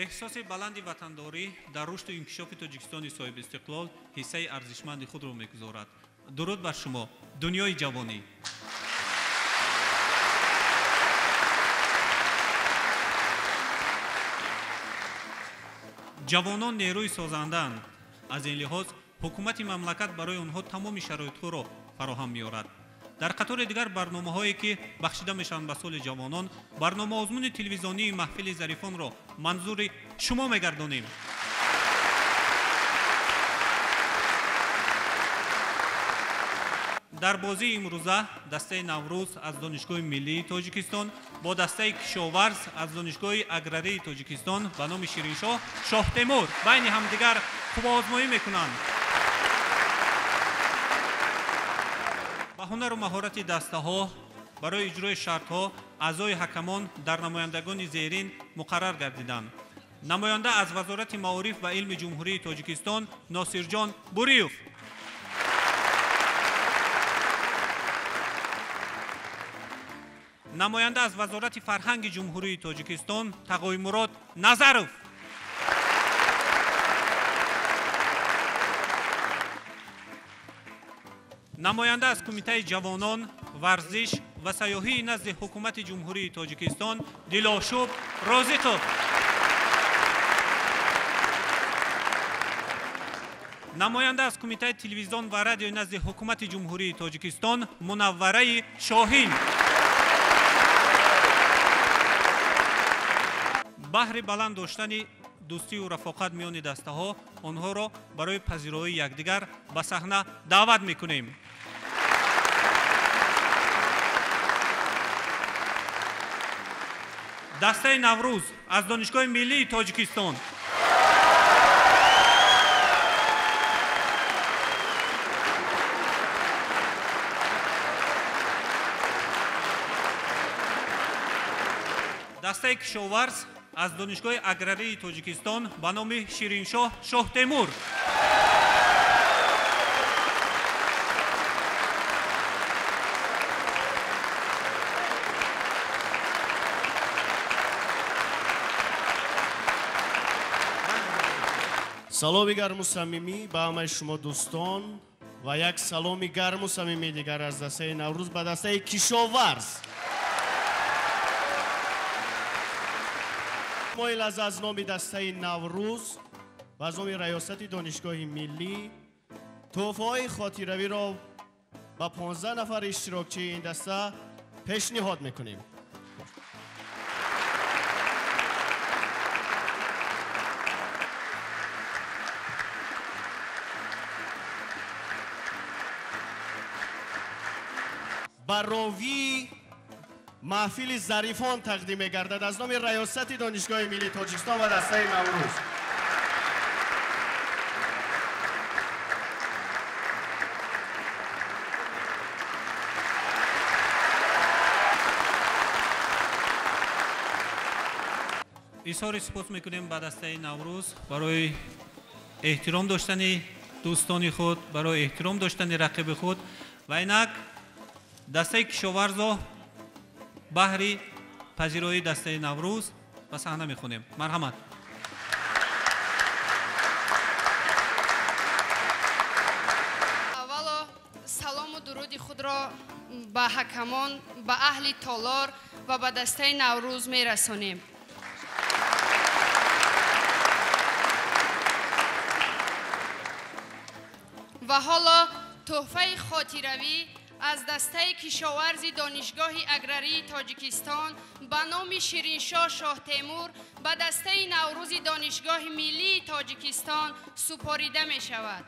Эҳсоси баланди ватандорӣ дар рушду инкишофи Тоҷикистони соҳибистиқлол ҳиссаи арзишманди худро мегузорад. Дуруд бар шумо, дунёи ҷавонӣ! Ҷавонон нерӯи созандаанд. Аз ин лиҳоз ҳукумати мамлакат барои онҳо тамоми шароитҳоро фароҳам меорад. Дар қатори дигар барномаҳое ки бахшида мешаванд ба соли ҷавонон, барномаозмуни телевизионии маҳфили зарифонро манзури шумо мегардонем. Дар бозии имрӯза дастаи Наврӯз аз Донишгоҳи миллии Тоҷикистон бо дастаи Кишоварз аз Донишгоҳи аграрии Тоҷикистон ба номи Шириншоҳ Шоҳтемур байни ҳамдигар қувваозмоӣ мекунанд. Ба ҳунару маҳорати дастаҳо барои иҷрои шартҳо аъзои ҳакамон дар намояндагони зерин муқаррар гардиданд. Намоянда аз Вазорати маориф ва илми Ҷумҳурии Тоҷикистон Носирҷон Буриев, намоянда аз Вазорати фарҳанги Ҷумҳурии Тоҷикистон Тағоймурод Назаров, намоянда аз Кумитаи ҷавонон, варзиш ва сайёҳии назди Ҳукумати Ҷумҳурии Тоҷикистон Дилошуб Розиқов, намоянда аз Кумитаи телевизион ва радиои назди Ҳукумати Ҷумҳурии Тоҷикистон Мунаввараи Шоҳин. Баҳри баланд доштани дӯстию рафоқат миёни дастаҳо онҳоро барои пазироии якдигар ба саҳна даъват мекунем. Дастаи Наврӯз аз Донишгоҳи миллии Тоҷикистон, дастаи Кишоварз аз Донишгоҳи аграрии Тоҷикистон ба номи Шириншоҳ Шоҳтемур. Саломи гарму самимӣ ба ҳамаи шумо дӯстон ва як саломи гарму самимии дигар аз дастаи Наврӯз ба дастаи Кишоварз. Мо ин лаҳза аз номи дастаи Наврӯз ва аз номи раёсати Донишгоҳи миллӣ тӯҳфаҳои хотиравиро ба 15 нафар иштирокчии ин даста пешниҳод мекунем. Ба ровии маҳфили зарифон тақдим мегардад аз номи раёсати Донишгоҳи миллии Тоҷикистон ва дастаи Наврӯз. Изҳори сипос мекунем ба дастаи Наврӯз барои эҳтиром доштани дӯстони худ, барои эҳтиром доштани рақиби худ ва инак дастаи Кишоварзо баҳри пазироии дастаи Наврӯз ба саҳна мехонем. Марҳамат. Аввало салому дуруди худро ба ҳакамон, ба аҳли толор ва ба дастаи Наврӯз мерасонем. Ва ҳоло тӯҳфаи хотиравӣ аз дастаи Кишоварзи Донишгоҳи аграрии Тоҷикистон ба номи Шириншоҳ Шоҳтемур ба дастаи Наврӯзи Донишгоҳи миллии Тоҷикистон супорида мешавад.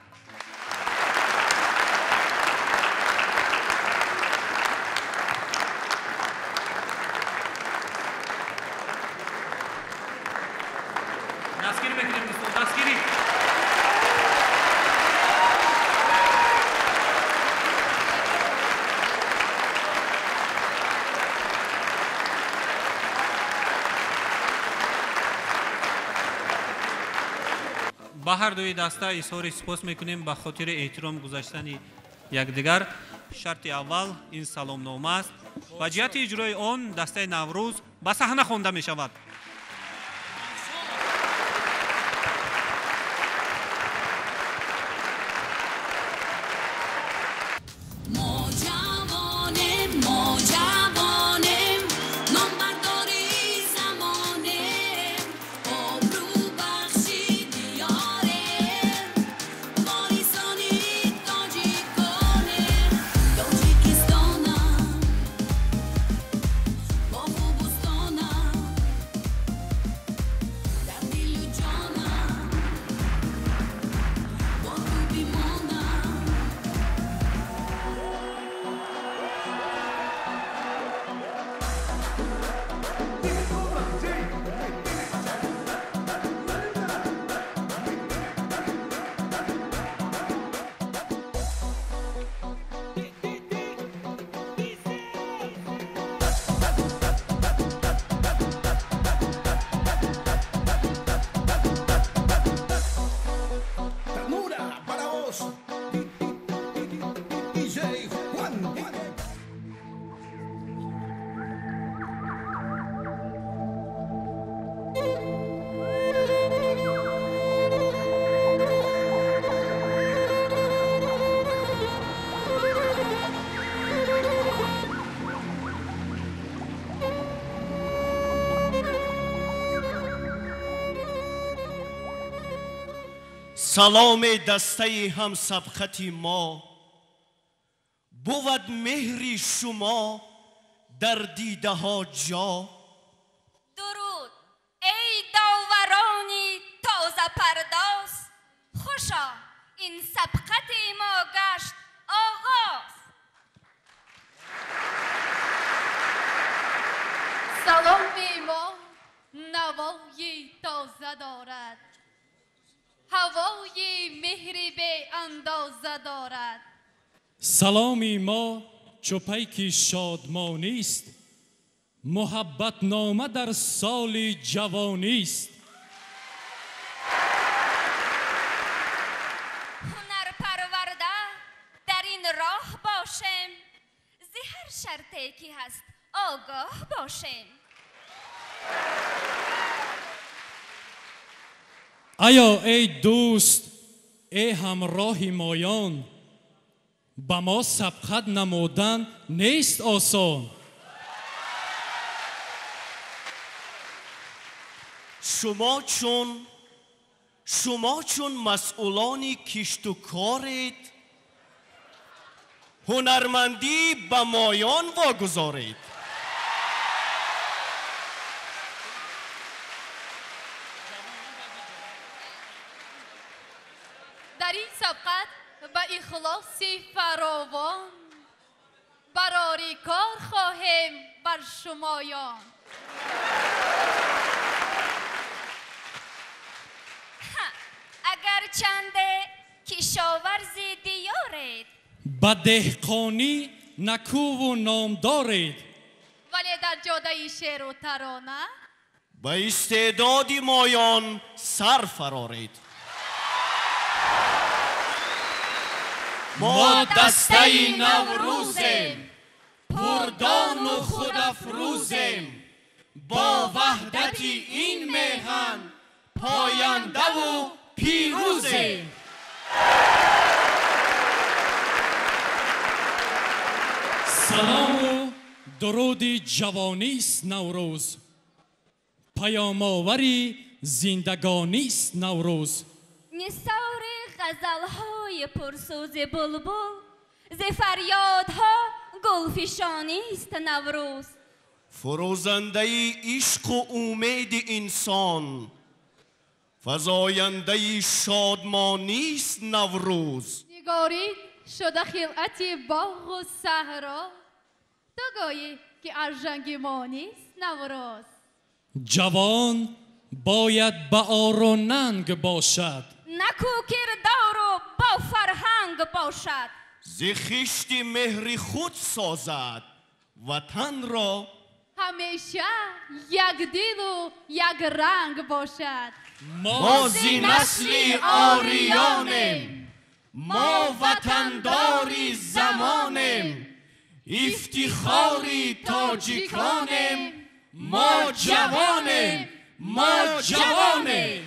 Дастгирӣ мекунем, дӯстон, дастгирӣ. Ба ҳар дуи даста изҳори сипос мекунем ба хотири эҳтиром гузаштани якдигар. Шарти аввал ин саломнома аст ва ҷиҳати иҷрои он дастаи Наврӯз ба саҳна хонда мешавад. Салом дастаи ҳам сабқати мо, бувад меҳри шумо дар дидаҳо ҷо. Дуруд эй доварони тозапардоз, хушо ин сабқати мо гашт оғоз. Саломи мо навои тоза дорад, ҳавои меҳри беандоза дорад. Саломи мо чу пайки шодмонист, муҳаббатнома дар соли ҷавонист. Ҳунарпарварда дар ин роҳ бошем, зи ҳар шарте ки ҳаст огоҳ бошем. Ая эй дӯст, эй ҳамроҳи моён, ба мо сабқат намудан нест осон. Шумо чун масъулони кишту коред, ҳунармандӣ ба моён вогузоред. Дар ин сабқат ба ихлоси фаровон барори кор хоҳем бар шумоён. Агар чанде кишоварзи диёред, ба деҳқонӣ накӯву номдоред, вале дар ҷодаи шеъру тарона ба истеъдоди моён сар фароред. Мо дастаи Наврӯзем, пурдону худафрӯзем, бо ваҳдати ин меҳан пояндаву пирӯзем. Салому дуруди ҷавонист Наврӯз, паёмовари зиндагонист Наврӯз. Нисори ғазалҳои пурсӯзи булбул, зи фарёдҳо гулфишонист Наврӯз. Фурӯзандаи ишқу умеди инсон, фазояндаи шодмонист Наврӯз. Нигорин шуда хилъати боғу саҳро, ту гӯӣ ки аржанги мо нест Наврӯз. Ҷавон бояд ба ору нанг бошад, наку кирдору бо фарҳанг бошад. Зи хишти меҳри худ созад ватанро, ҳамеша якдилу якранг бошад. Мо зи насли ориёнем, мо ватандори замонем, ифтихори тоҷиконем, мо ҷавонем, мо ҷавонем.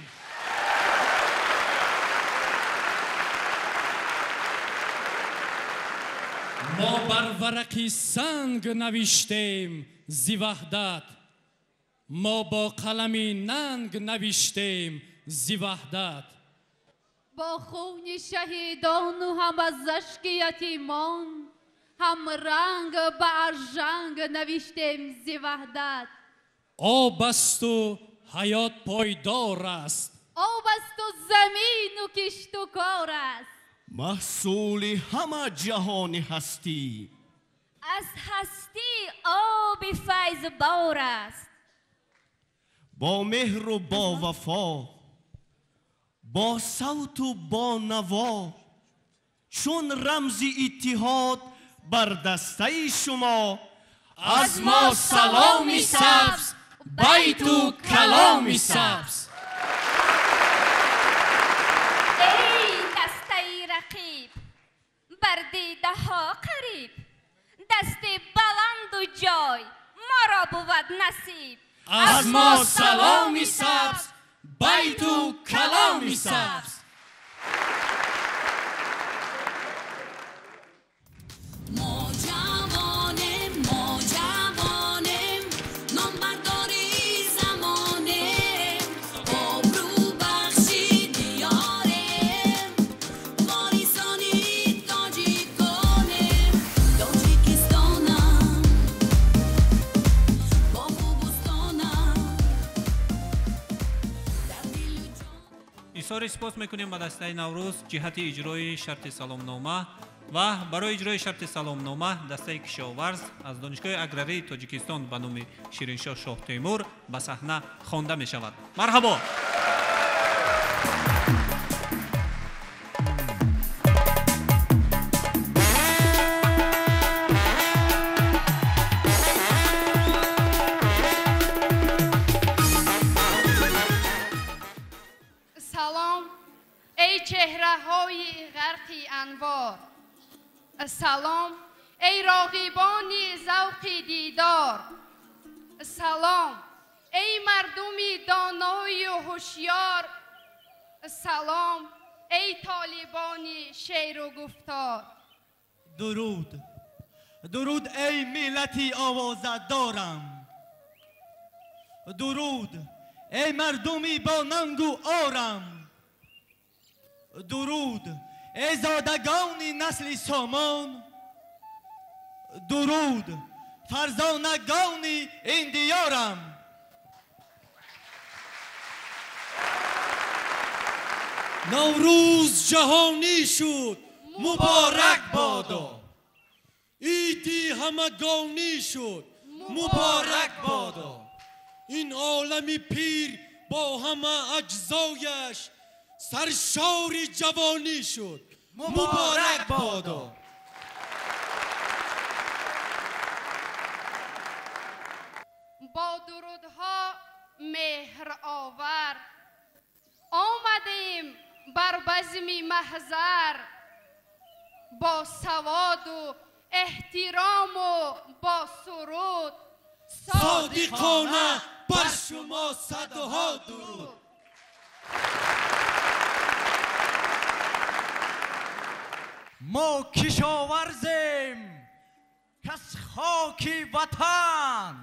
Мо бар варақи санг навиштем зи ваҳдат, мо бо қалами нанг навиштем зи ваҳдат. Бо хуни шаҳидону ҳам аз ашки ятимон, ҳам ранг ба аржанг навиштем зи ваҳдат. Об асту ҳаёт пойдор аст, об асту замину кишту кор аст. Маҳсули ҳама ҷаҳони ҳастӣ, аз ҳастӣ оби файз бор аст. Бо меҳру бо вафо, бо савту бо наво, чун рамзи иттиҳод бар дастаи шумо, аз мо саломи сабз, байту каломи сабз. Эй дастаи рақиб, бар дидаҳо қариб, дасти баланду ҷой моро бувад насиб. Аз мо саломи сабз, байту каломи сабз. Мо ҷавонем, мо ҷавонем, номбардори замонем, обрӯбахши диёрем, ворисони тоҷиконем. Тоҷикистонам, боғу бӯстонам, дар дилу ҷон. Изҳори сипос мекунем ба дастаи Наврӯз ҷиҳати иҷрои шарти саломнома ва барои иҷрои шарти саломнома дастаи Кишоварз аз Донишгоҳи аграрии Тоҷикистон ба номи Шириншоҳ Шоҳтемур ба саҳна хонда мешавад. Марҳабо! Салом, эй чеҳраҳои ғарқи анвор, салом, эй роғибони завқи дидор, салом, эй мардуми доною ҳушёр, салом, эй толибони шеъру гуфтор. Дуруд, дуруд, эй миллати овозадорам, дуруд, эй мардуми бо нангу орам, дуруд, эй зодагони насли Сомон, дуруд, фарзонагони ин диёрам. Наврӯз ҷаҳонӣ шуд, муборак бодо, иди ҳамагонӣ шуд, муборак бодо. Ин олами пир бо ҳама аҷзояш саршори ҷавонӣ шуд, муборак бодо. Бо дурудҳо меҳровар омадем бар базми маҳзар, бо саводу эҳтирому бо суруд, содиқона бар шумо садҳо дуруд. Мо кишоварзем, кас хоки ватан,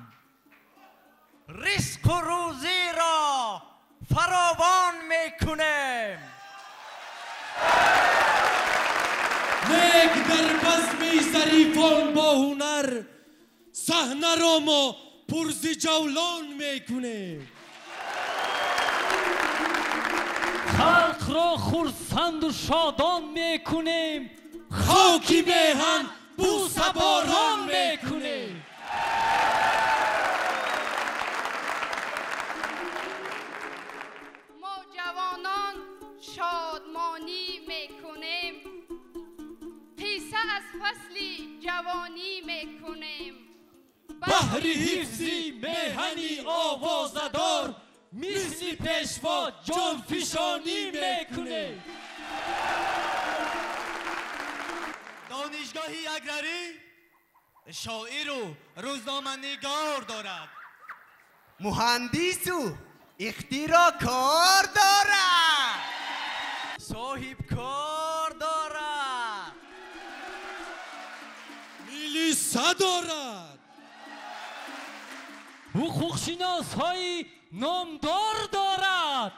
ризқу рӯзиро фаровон мекунем. Нек дар базми зарифон бо ҳунар, саҳнаро мо пурзи ҷавлон мекунем. Халқро хурсанду шодон мекунем, хоки меҳан бӯсаборон мекунем. Мо ҷавонон шодмонӣ мекунем, қисса аз фасли ҷавонӣ мекунем. Баҳри ҳифзи меҳани овозадор, мисли пешво ҷонфишонӣ мекунем. Донишгоҳи аграрӣ шоиру рӯзноманигор дорад, муҳандису ихтироъкор дорад, соҳибкор дорад, милиса дорад, ҳуқуқшиносҳои номдор дорад.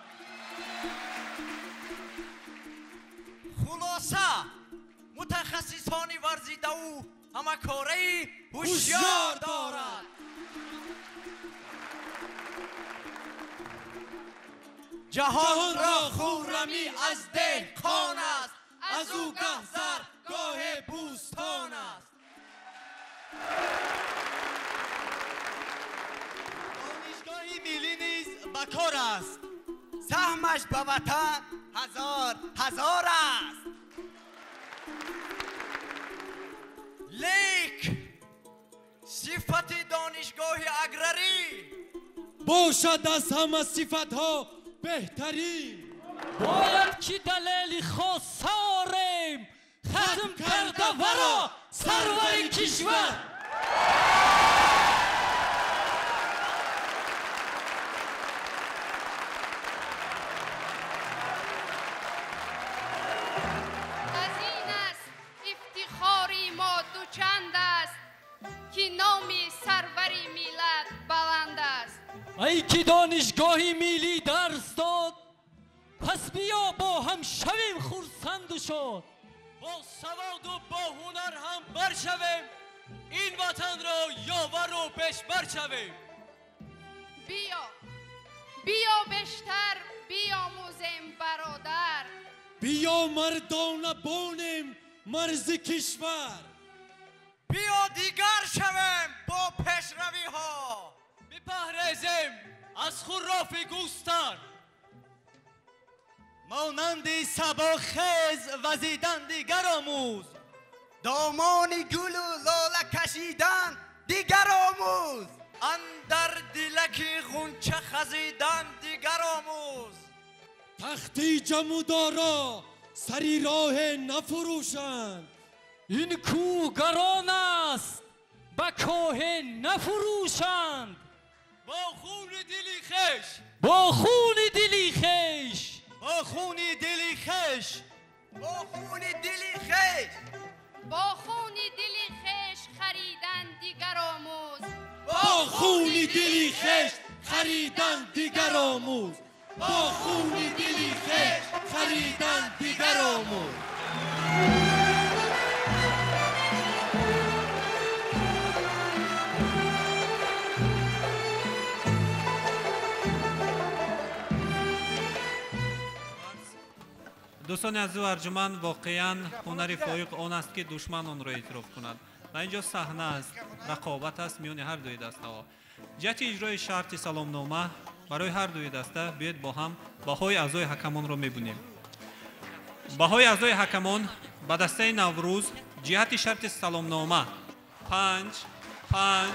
Хулоса, мутахассисони варзидаву ҳамакораи ҳушёр дорад. Ҷаҳонро хуррамӣ аз деҳқон аст, аз ӯ гаҳ зар гоҳе бӯстон аст. бакор аст, саҳмаш ба ватан ҳазор ҳазор аст. Лек сифати донишгоҳи аграрӣ бошад аз ҳама сифатҳо беҳтарин. Бояд ки далели хоса орем, хатм карда варо сарвари кишвар. Аз ин аст ифтихори мо дучанд аст, ки номи сарвари миллат баланд аст. Ай ки донишгоҳи миллӣ дарс дод, пас биё бо ҳам шавем хурсанду шод. Бо саводу бо ҳунар ҳам баршавем, ин ватанро ёвару пешбар шавем. Биё, биё бештар биомӯзем бародар. Биё мардона бонем марзи кишвар. Биё дигар шавем бо пешравиҳо. Бипаҳрезем аз хурофи густар. Монанди сабохез вазидан дигар омӯз. Домони гулу лола кашидан дигар омӯз. Андар дилаки ғунча хазидан дигар омӯз. Тахти ҷамудоро сари роҳе нафурӯшанд. Ин кӯҳ гарон аст, ба коҳе нафурӯшанд. Бо хуни дили хеш, бо хуни дили хеш, бо хуни дили хеш, бо хуни дили хеш, бо хуни дили хеш харидан дигар омӯз. Бо хуни дили хеш харидан дигар омӯз. Бо хуни дили хеш харидан дигар омӯз. Дӯстони азизу арҷуманд, воқеан ҳунари фоиқ он аст, ки душман онро эътироф кунад. Ва инҷо саҳна аст, рақобат аст миёни ҳар дуи дастаҳо. Ҷиҳати иҷрои шарти саломнома барои ҳар дуи даста биёед бо ҳам баҳои аъзои ҳакамонро мебинем. Баҳои аъзои ҳакамон ба дастаи Наврӯз ҷиҳати шарти саломнома 5 5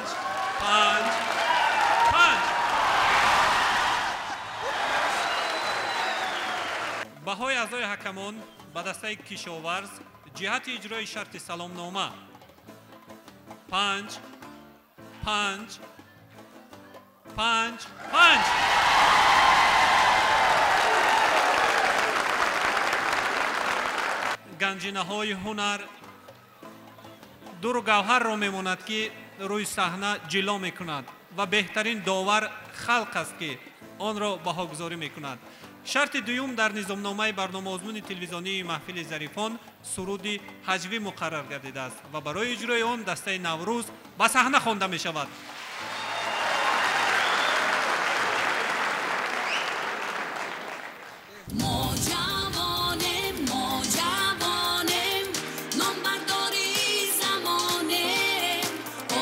5 5. Баҳои аъзои ҳакамон ба дастаи Кишоварз ҷиҳати иҷрои шарти саломнома 5 5 5 5. Ганҷинаҳои ҳунар дуру гавҳарро мемонад, ки рӯи саҳна ҷило мекунад ва беҳтарин довар халқ аст, ки онро баҳогузорӣ мекунад. Шарти дуюм дар низомномаи барномаозмуни телевизионии маҳфили зарифон суруди ҳаҷвӣ муқаррар гардидааст ва барои иҷрои он дастаи Наврӯз ба саҳна хонда мешавад. Мо ҷавонем, мо ҷавонем, номбардори замонем,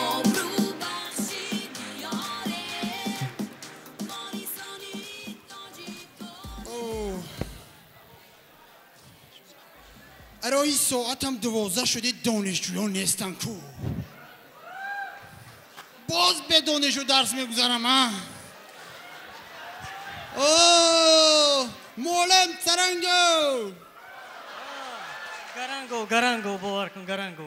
обрӯбахши диёрем, ворисони тоҷиконем. Аро ин соатам 12 шуди, донишҷӯён нестан ку. Боз бе донишҷӯ дарс мегузарам, а? О, муаллим Саранго! Гаранго, гаранго, бовар кун, гаранго.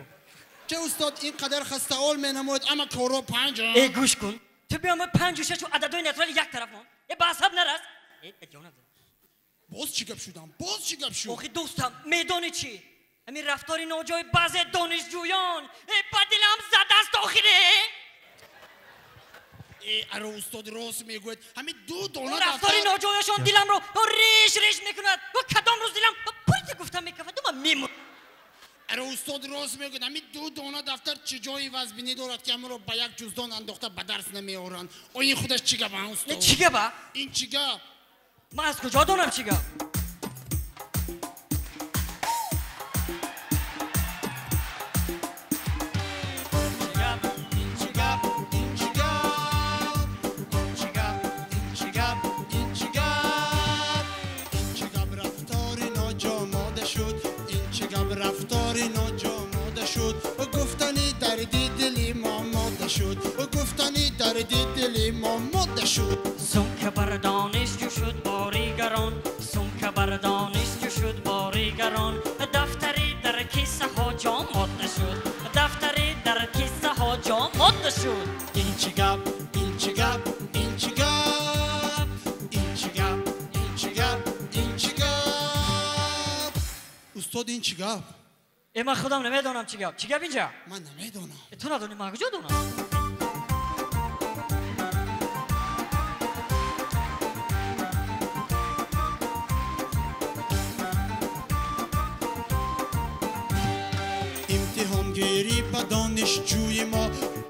Че устод ин қадар хастаол менамояд, ама корро 5? Э, гӯш кун. Ту биё ма 5 ва 6 ададои натурали як тараф мон. Э, ба асаб нарас. Э, ҷонам. Боз чӣ гап шудам? Боз чӣ гап шуд? Охи дӯстам, медонӣ чӣ? Ҳамин рафтори ноҷои баъзе донишҷӯён ба дилам задаст охире. Аро устод рост мегӯяд. Ҳамин ду дона рафтори ноҷояшон диламро реш реш мекунад. Ва кадом рӯз дилам пурти гуфта мекафад, ма мемурам. Аро устод рост мегӯяд. Ҳамин ду дона дафтар чӣ ҷои вазбинӣ дорад, ки ҳамаро ба як ҷуздон андохта ба дарс намеоранд? О, ин худаш чӣ гап, устод? Чӣ гап? Ин чӣ гап? Ман аз куҷо донам чӣ гап? Ин чӣ гап? Ин чӣ гап? Ин чӣ гап? Ин чӣ гап? Гуфтани дарди дили мо мода шуд. Сумка бар донишҷӯ шуд бори гарон, сумка бар донишҷӯ шуд бори гарон. Дафтари дар кисаҳо ҷо мода шуд, дафтари дар кисаҳо ҷо мода шуд. Ин чӣ гап, ин чӣ гап, ин чӣ гап, ин чӣ гап, ин чӣ гап, ин чӣ гап. Устод, ин чӣ гап? Ман худам намедонам чӣ гап. Чӣ гап инҷа? Ман намедонам. Ту надонӣ, ман куҷо донам? Имтиҳонгирӣ ба донишҷӯи мо,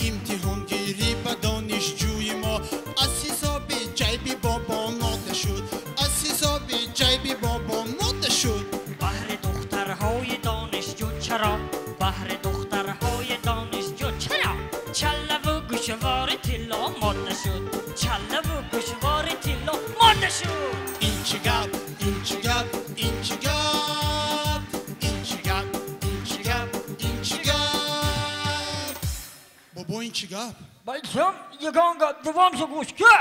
имтиҳонгирӣ ба донишҷӯи мо аз ҳисоби ҷайби бобо мода шуд, аз ҳисоби ҷайби бобо мода шуд. Баҳри духтарҳои донишҷӯ чаро, баҳри духтарҳои донишҷӯ чаро чаллаву гӯшвори тилло мода шуд, чаллаву гӯшвори тилло мода шуд. Ин чӣ гап, ин чӣ гап, ин чӣ гап, ин чӣ гап, ин чӣ гап, ин чӣ гап. Бобо, ин чӣ гап? Балким ягон гап давом гӯш ка.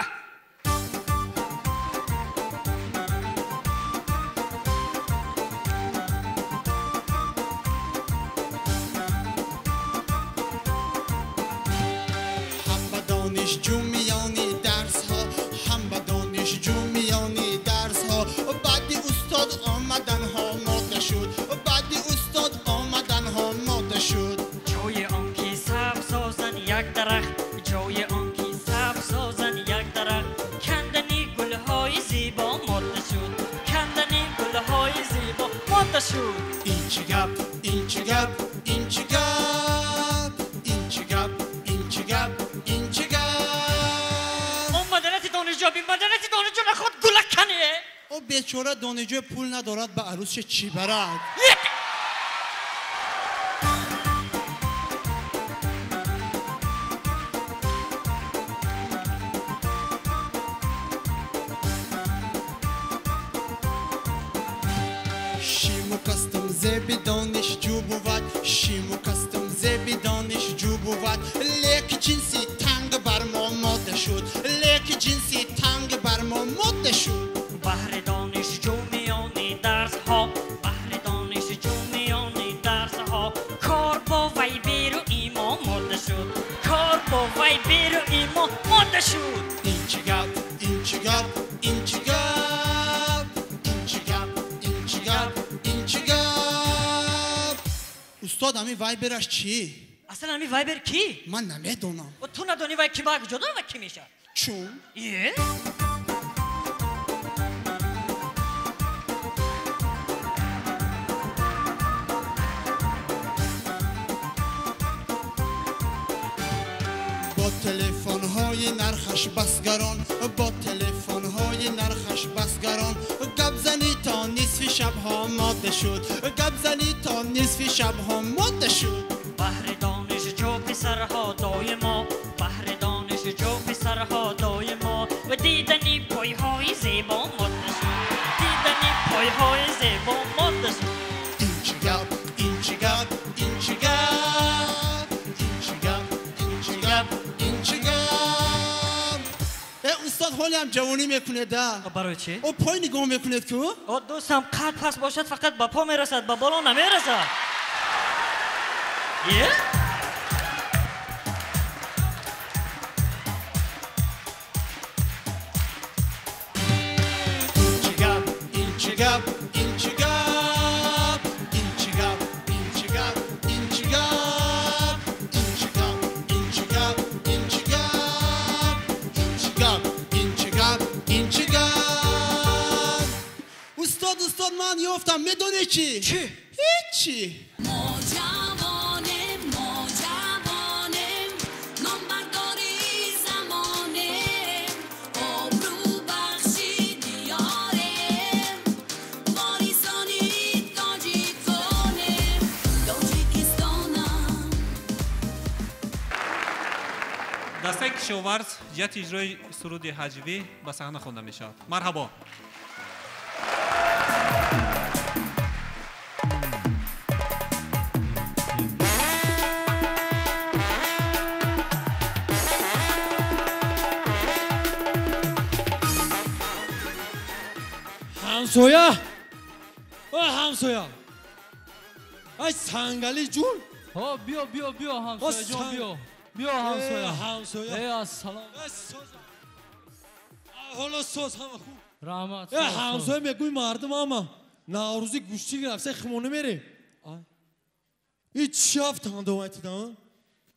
Ҳам ба донишҷӯ миёни дарсҳо, ҳам ба донишҷӯ миёни дарсҳо баъди устод омаданҳо мода шуд, баъди устод омаданҳо мода шуд. Ҷои он ки сабз созанд як дарахт, ҷои он ки сабз созанд як дарахт, кандани гулҳои зебо мода шуд, кандани гулҳои зебо мода шуд. Ин чӣ гап, ин чӣ гап, ин чӣ гап, ин чӣ гап, ин чӣ гап, ин чӣ гап. Он маданияти донишҷӯ, бин маданияти донишҷӯ наход гулак кане. О бечора донишҷӯ пул надорад, ба арӯсше чӣ барад? Шиму кастам зеби донишҷӯ бувад, шиму кастам зеби донишҷӯ бувад, лек ҷинси танг бар мо мода шуд, лек ҷинси танг бар мо мода шуд. Баҳри донишҷӯ миёни дарсҳо, баҳри донишҷӯ миёни дарсҳо кор бо вайберу имо мода шуд, кор бо вайберу имо мода шуд. Ин чӣ гап, ин чӣ гап, ин чӣ гап, ин чӣ гап, ин чӣ гап, ин чӣ гап. Устод, ҳамин вайбераш чӣ? Аслан ҳамин вайбер кӣ? Ман намедонам. Ту надонӣ вай ки, ман куҷо донам вай кӣ мешавад? Чун? Е? Бо телефонҳои нархаш бас гарон, бо телефонҳои нархаш бас гарон гапзанӣ то нисфи шабҳо мода шуд, гапзанӣ то нисфи шабҳо мода шуд. Баҳри донишҷӯ писарҳо доимо, баҳри донишҷӯ писарҳо доимо ва дидани пойҳои зебо мода шуд, дидани пойҳои зебо мода шуд. Ин чӣ гап, ин чӣ гап, ин чӣ гап, ин чӣ гап, ин чӣ гап, ин чӣ гап. Устод, ҳолиам ҷавонӣ мекунед, а? Барои чӣ? О пой нигоҳ мекунед ку? О дӯстам, қад паст бошад фақат ба по мерасад, ба боло намерасад. Е? Ин чӣ гап, ин чӣ гап, ин чӣ гап, ин чӣ гап, ин чӣ гап, ин чӣ гап, ин чӣ гап, ин чӣ гап, ин чӣ гап, ин чӣ гап, ин чӣ гап, ин чӣ гап. Устод, устод, ман ёфтам, медонӣ чӣ? Чӣ? Ҳечи. Мо ҷавонем, мо ҷавонем, номбардори замонем, обрӯ бахши диёрем, ворисони тоҷиконем, Тоҷикистонам. Дастаи кишоварз ҷиҳати иҷрои суруди ҳаҷвӣ ба саҳна хонда мешавад. Марҳабо. Ҳамсоя, о ҳамсоя, ай сангали ҷун. Ҳо, биё, биё, биё, ҳамсоя ҷон, биё, биё, ҳамсоя. Ҳамсоя. Э, ассалом. Ҳоло соз, ҳама хуб? Раҳмат. Э, ҳамсоя, мегӯи мардум ҳама наврӯзи гӯштӣ гирифта химона мере. И чӣ афтандовайтида?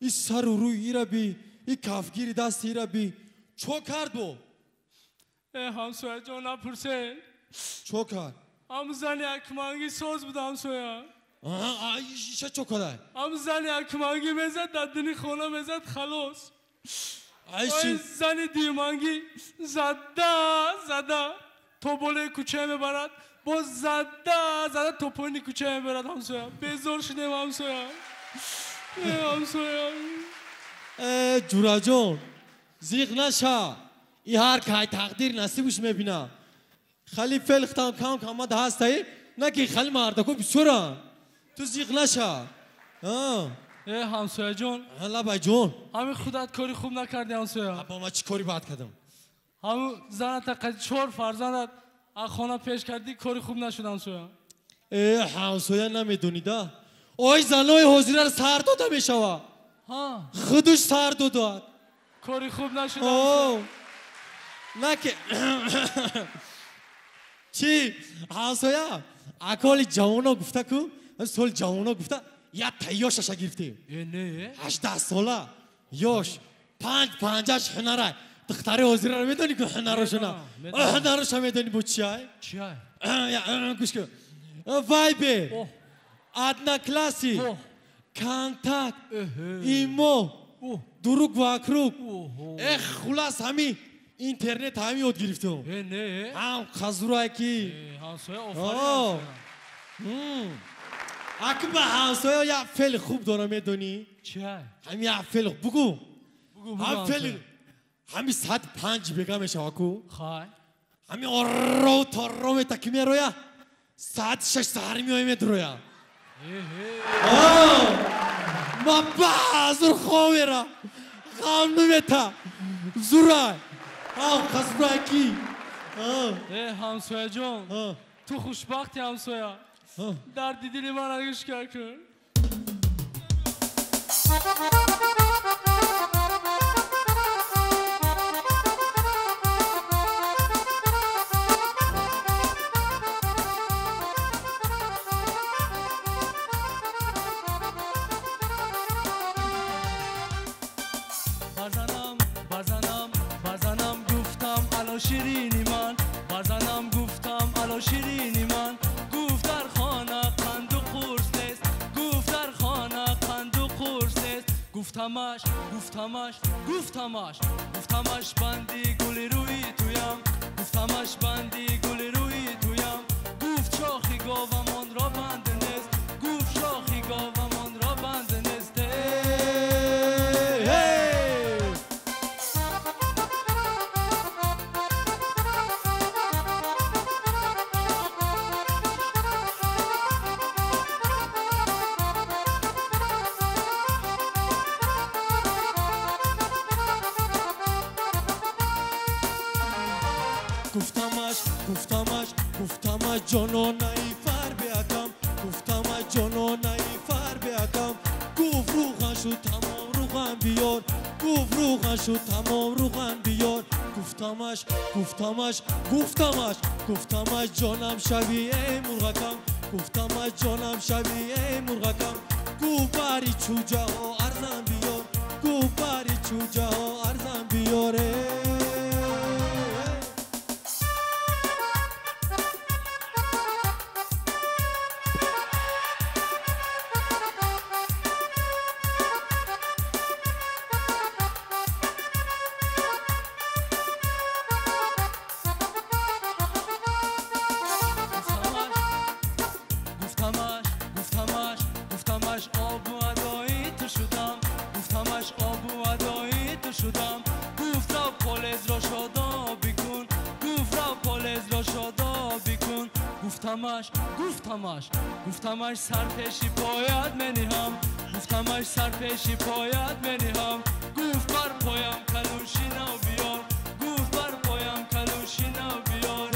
И сару рӯи ира би, и кафгири дасти ира би. Чо кард бо? Э, ҳамсоя ҷон, напурсе. Чо кард? Ҳам зани акманги соз буд, ҳамсоя. Иша чо кардай? Ҳам зани акманги мезад, дар дини хона мезад, халос. Ай зани диманги зада зада то болои кӯча мебарад, боз зада зада то поини кӯча мебарад, ҳамсоя. Безор шудем, ҳамсоя. Э, ҳамсоя. Э, ҷураҷон, зиқ наша. И ҳар кай тақдир насибш мебина. Хали фелхтам кам камад ҳастаи, на ки хали мардако бисёранд. Ту зиқ наша. Э, ҳамсояҷон. Лабай ҷон. Ҳамин худат кори хуб накардӣ, ҳамсоя. Ба ман чӣ кори бад кардам? Ҳамун заната қад чор фарзандат аз хона пеш кардӣ, кори хуб нашуд, ҳамсоя. Э, ҳамсоя, намедонида. Ой, занои ҳозираро сар дода мешава. Худуш сар додад. Кори хуб нашуд. На ки чӣ, ҳамсоя, аколи ҷавоно гуфта ку, соли ҷавоно гуфта, як тайёшаша гирифтем. Э, не. 18 сола ёш, панҷ панҷаш ҳунарай. Духтари ҳозираро медонӣ ку, ҳунарошона, ҳунароша медонӣ бо чиай? Чиай? Гӯш кун: Вайбер, Одноклассник, Контакт, Имо, друг вокруг, э, хулас, ҳами интернет ҳами ёд гирифтем. Э, не. Ҳам қазурай ки. Ҳамсоя, офарин. Аки ба ҳамсоя як феъли хуб дорам, медонӣ? Чиай? Ҳами як феъли бугу. Ҳам феъли ҳами соати 5 бега мешава ку. Хай. Ҳами орро торро мета ки мероя, соати 6 саҳари меоя, медроя. Ма баъзур хоб мера, ғам намета, зурай ҳам қазурай ки. Э, ҳамсояҷон, ту хушбахти, ҳамсоя. Дарди дили мана гӯш кун. Базанам, базанам, базанам гуфтам, ало ширини ман. Базанам гуфтам, ало ширини ман. Гуфт, дар хона қанду қурс нест. Гуфт, дар хона қанду қурс нест. Гуфтамаш, гуфтамаш, гуфтамаш, гуфтамаш, банди гули рӯи туям. Гуфтамаш, банди гули рӯи туям. Гуфт, шохи говамонро банд нест. Гуфт, шохи говамонро банд нест. Hey! Гуфтамаш, гуфтамаш, гуфтамаш, ҷононаи фарбеакам. Гуфтамаш, ҷононаи фарбеакам. Гуфт, рӯған шуд тамом, рӯған биёр. Гуфт, рӯған шуд тамом, рӯған биёр. Гуфтамаш, гуфтамаш, гуфтамаш, гуфтамаш, ҷонам шавӣ, эй мурғакам. Гуфтамаш, ҷонам шавӣ, эй мурғакам. Гуфт, бари чӯҷаҳо арзан биёр. Гуфт, бари чӯҷаҳо арзан биёр. Гуфтамаш, гуфтамаш, гуфтамаш, обу адои ту шудам. Гуфтамаш, обу адои ту шудам. Гуфт, рав, полезро шодоб бикун. Гуфт, рав, полезро шодоб бикун. Гуфтамаш, гуфтамаш, гуфтамаш, сар пеши поят мениҳам. Гуфтамаш, сар пеши поят мениҳам. Гуфт, бар поям калӯши нав биёр. Гуфт, бар поям калӯши нав биёр.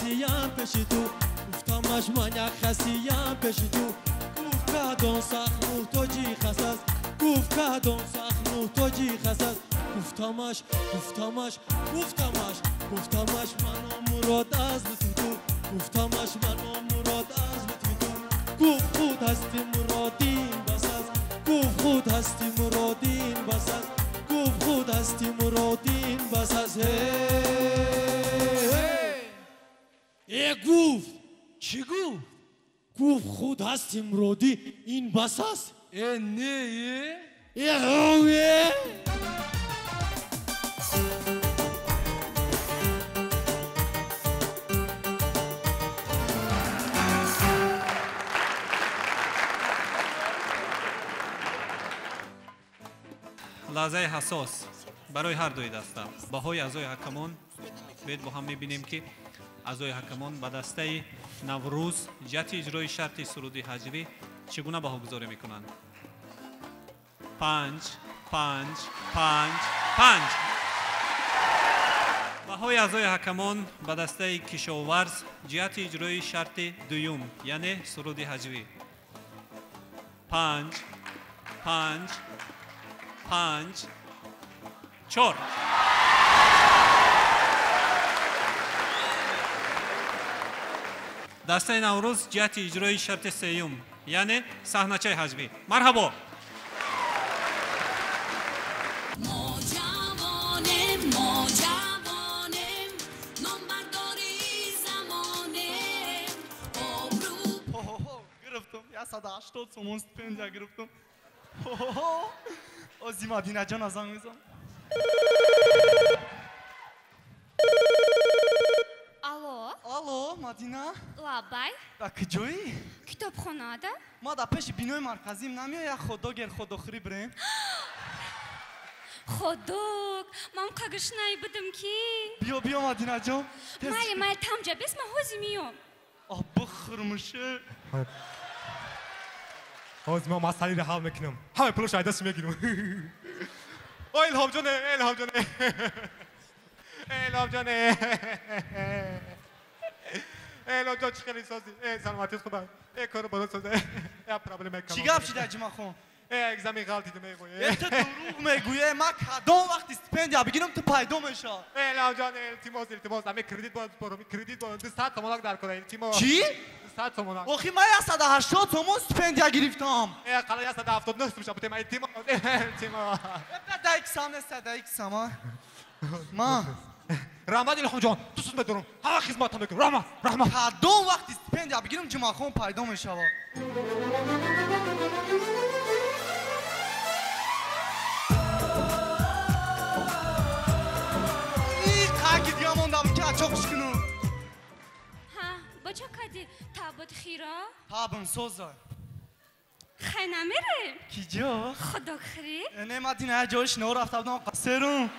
хасиям пеши ту, гуфтамаш ман як хасиям пеши ту. Гуфт кадон сахт муҳтоҷи хас аст, гуфт кадон сахт муҳтоҷи хас аст. Гуфтамаш, гуфтамаш, гуфтамаш, гуфтамаш ману мурод аз лутфи ту, гуфтамаш ману мурод аз лутфи ту. Гуфт худ ҳасти муродин бас аст, гуфт худ ҳасти муродин бас аст, гуфт худ ҳасти муродин бас аст. Э гуфт, чӣ гуфт? Гуфт худ ҳасти муродӣ ин бас аст? Э не э? Э ҳов э? Лаҳзаи ҳассос барои ҳар дуи даста. Баҳои аъзои ҳакамон биёед бо ҳам мебинем, ки аъзои ҳакамон ба дастаи Наврӯз ҷиҳати иҷрои шарти суруди ҳаҷвӣ чӣ гуна баҳогузорӣ мекунанд. 5 5 5 5. Баҳои аъзои ҳакамон ба дастаи Кишоварз ҷиҳати иҷрои шарти дуюм, яъне суруди ҳаҷвӣ. 5 5 5 4. Дастаи Наврӯз ҷиҳати иҷрои шарти сеюм, яъне саҳначаи ҳаҷвӣ. Марҳабо! Мо ҷавонем, мо ҷавонем, номбардори замонем, обрӯ. Гирифтам, 180 сомон стипендия гирифтам. Ози Мадинаҷон занг мезанам. Алло? Алло, Мадина? Лабай? Да куҷоӣ? Китобхонада? Ма дар пеши бинои марказим намеоя, як хот-догер хот-догхӯрӣ бирем? Хот-дог? Ман қагишнай будам ки. Биё, биё, Мадинаҷон. Майли, майли, тамҷа бес, ман ҳозир миём. А бихӯрмуше. ҳозир ман масъаларо ҳал мекунам. Ҳамаи пулашро айдасу мегирам. О, Илҳомҷоне, Илҳомҷоне. Илҳомҷоне. Илҳомҷон, чӣ хеле созӣ? Э, саломатият хуб аст. Э, кору борот соза. Як проблема калон. Чӣ гап шида, Ҷумахон? Э, экзамен ғалтидим, э, вой. Э, ту дурӯғ мегӯӣ. Ман кадом вақти стипендия бигирам, ту пайдо мешавӣ. Э, Илҳомҷон, илтимос, илтимос, ами кредит бояд спорам, кредит бояд 200 сомонак дар кора, илтимос. Чӣ? 200 сомонак. Охи ман 180 сомон стипендия гирифтам. Э, қала 179 сум шабутем, илтимос, илтимос. Э, даик сам нест, даик сама. Ма. Раҳмат, Илҳомҷон, дӯстат медорам. Ҳама хизматам мекунам. Раҳмат, раҳмат. Кадом вақти стипендия бигирам, Ҷумахон пайдо мешавад. Қаки дига мондам ки ачоқш кунам. Ҳа, бо чо кади? Табут хиро? Табм соза. Хай намерем? Киҷо? Худокхӯрӣ? Не, Мадина, як ҷои шино рафта будам, қасерум.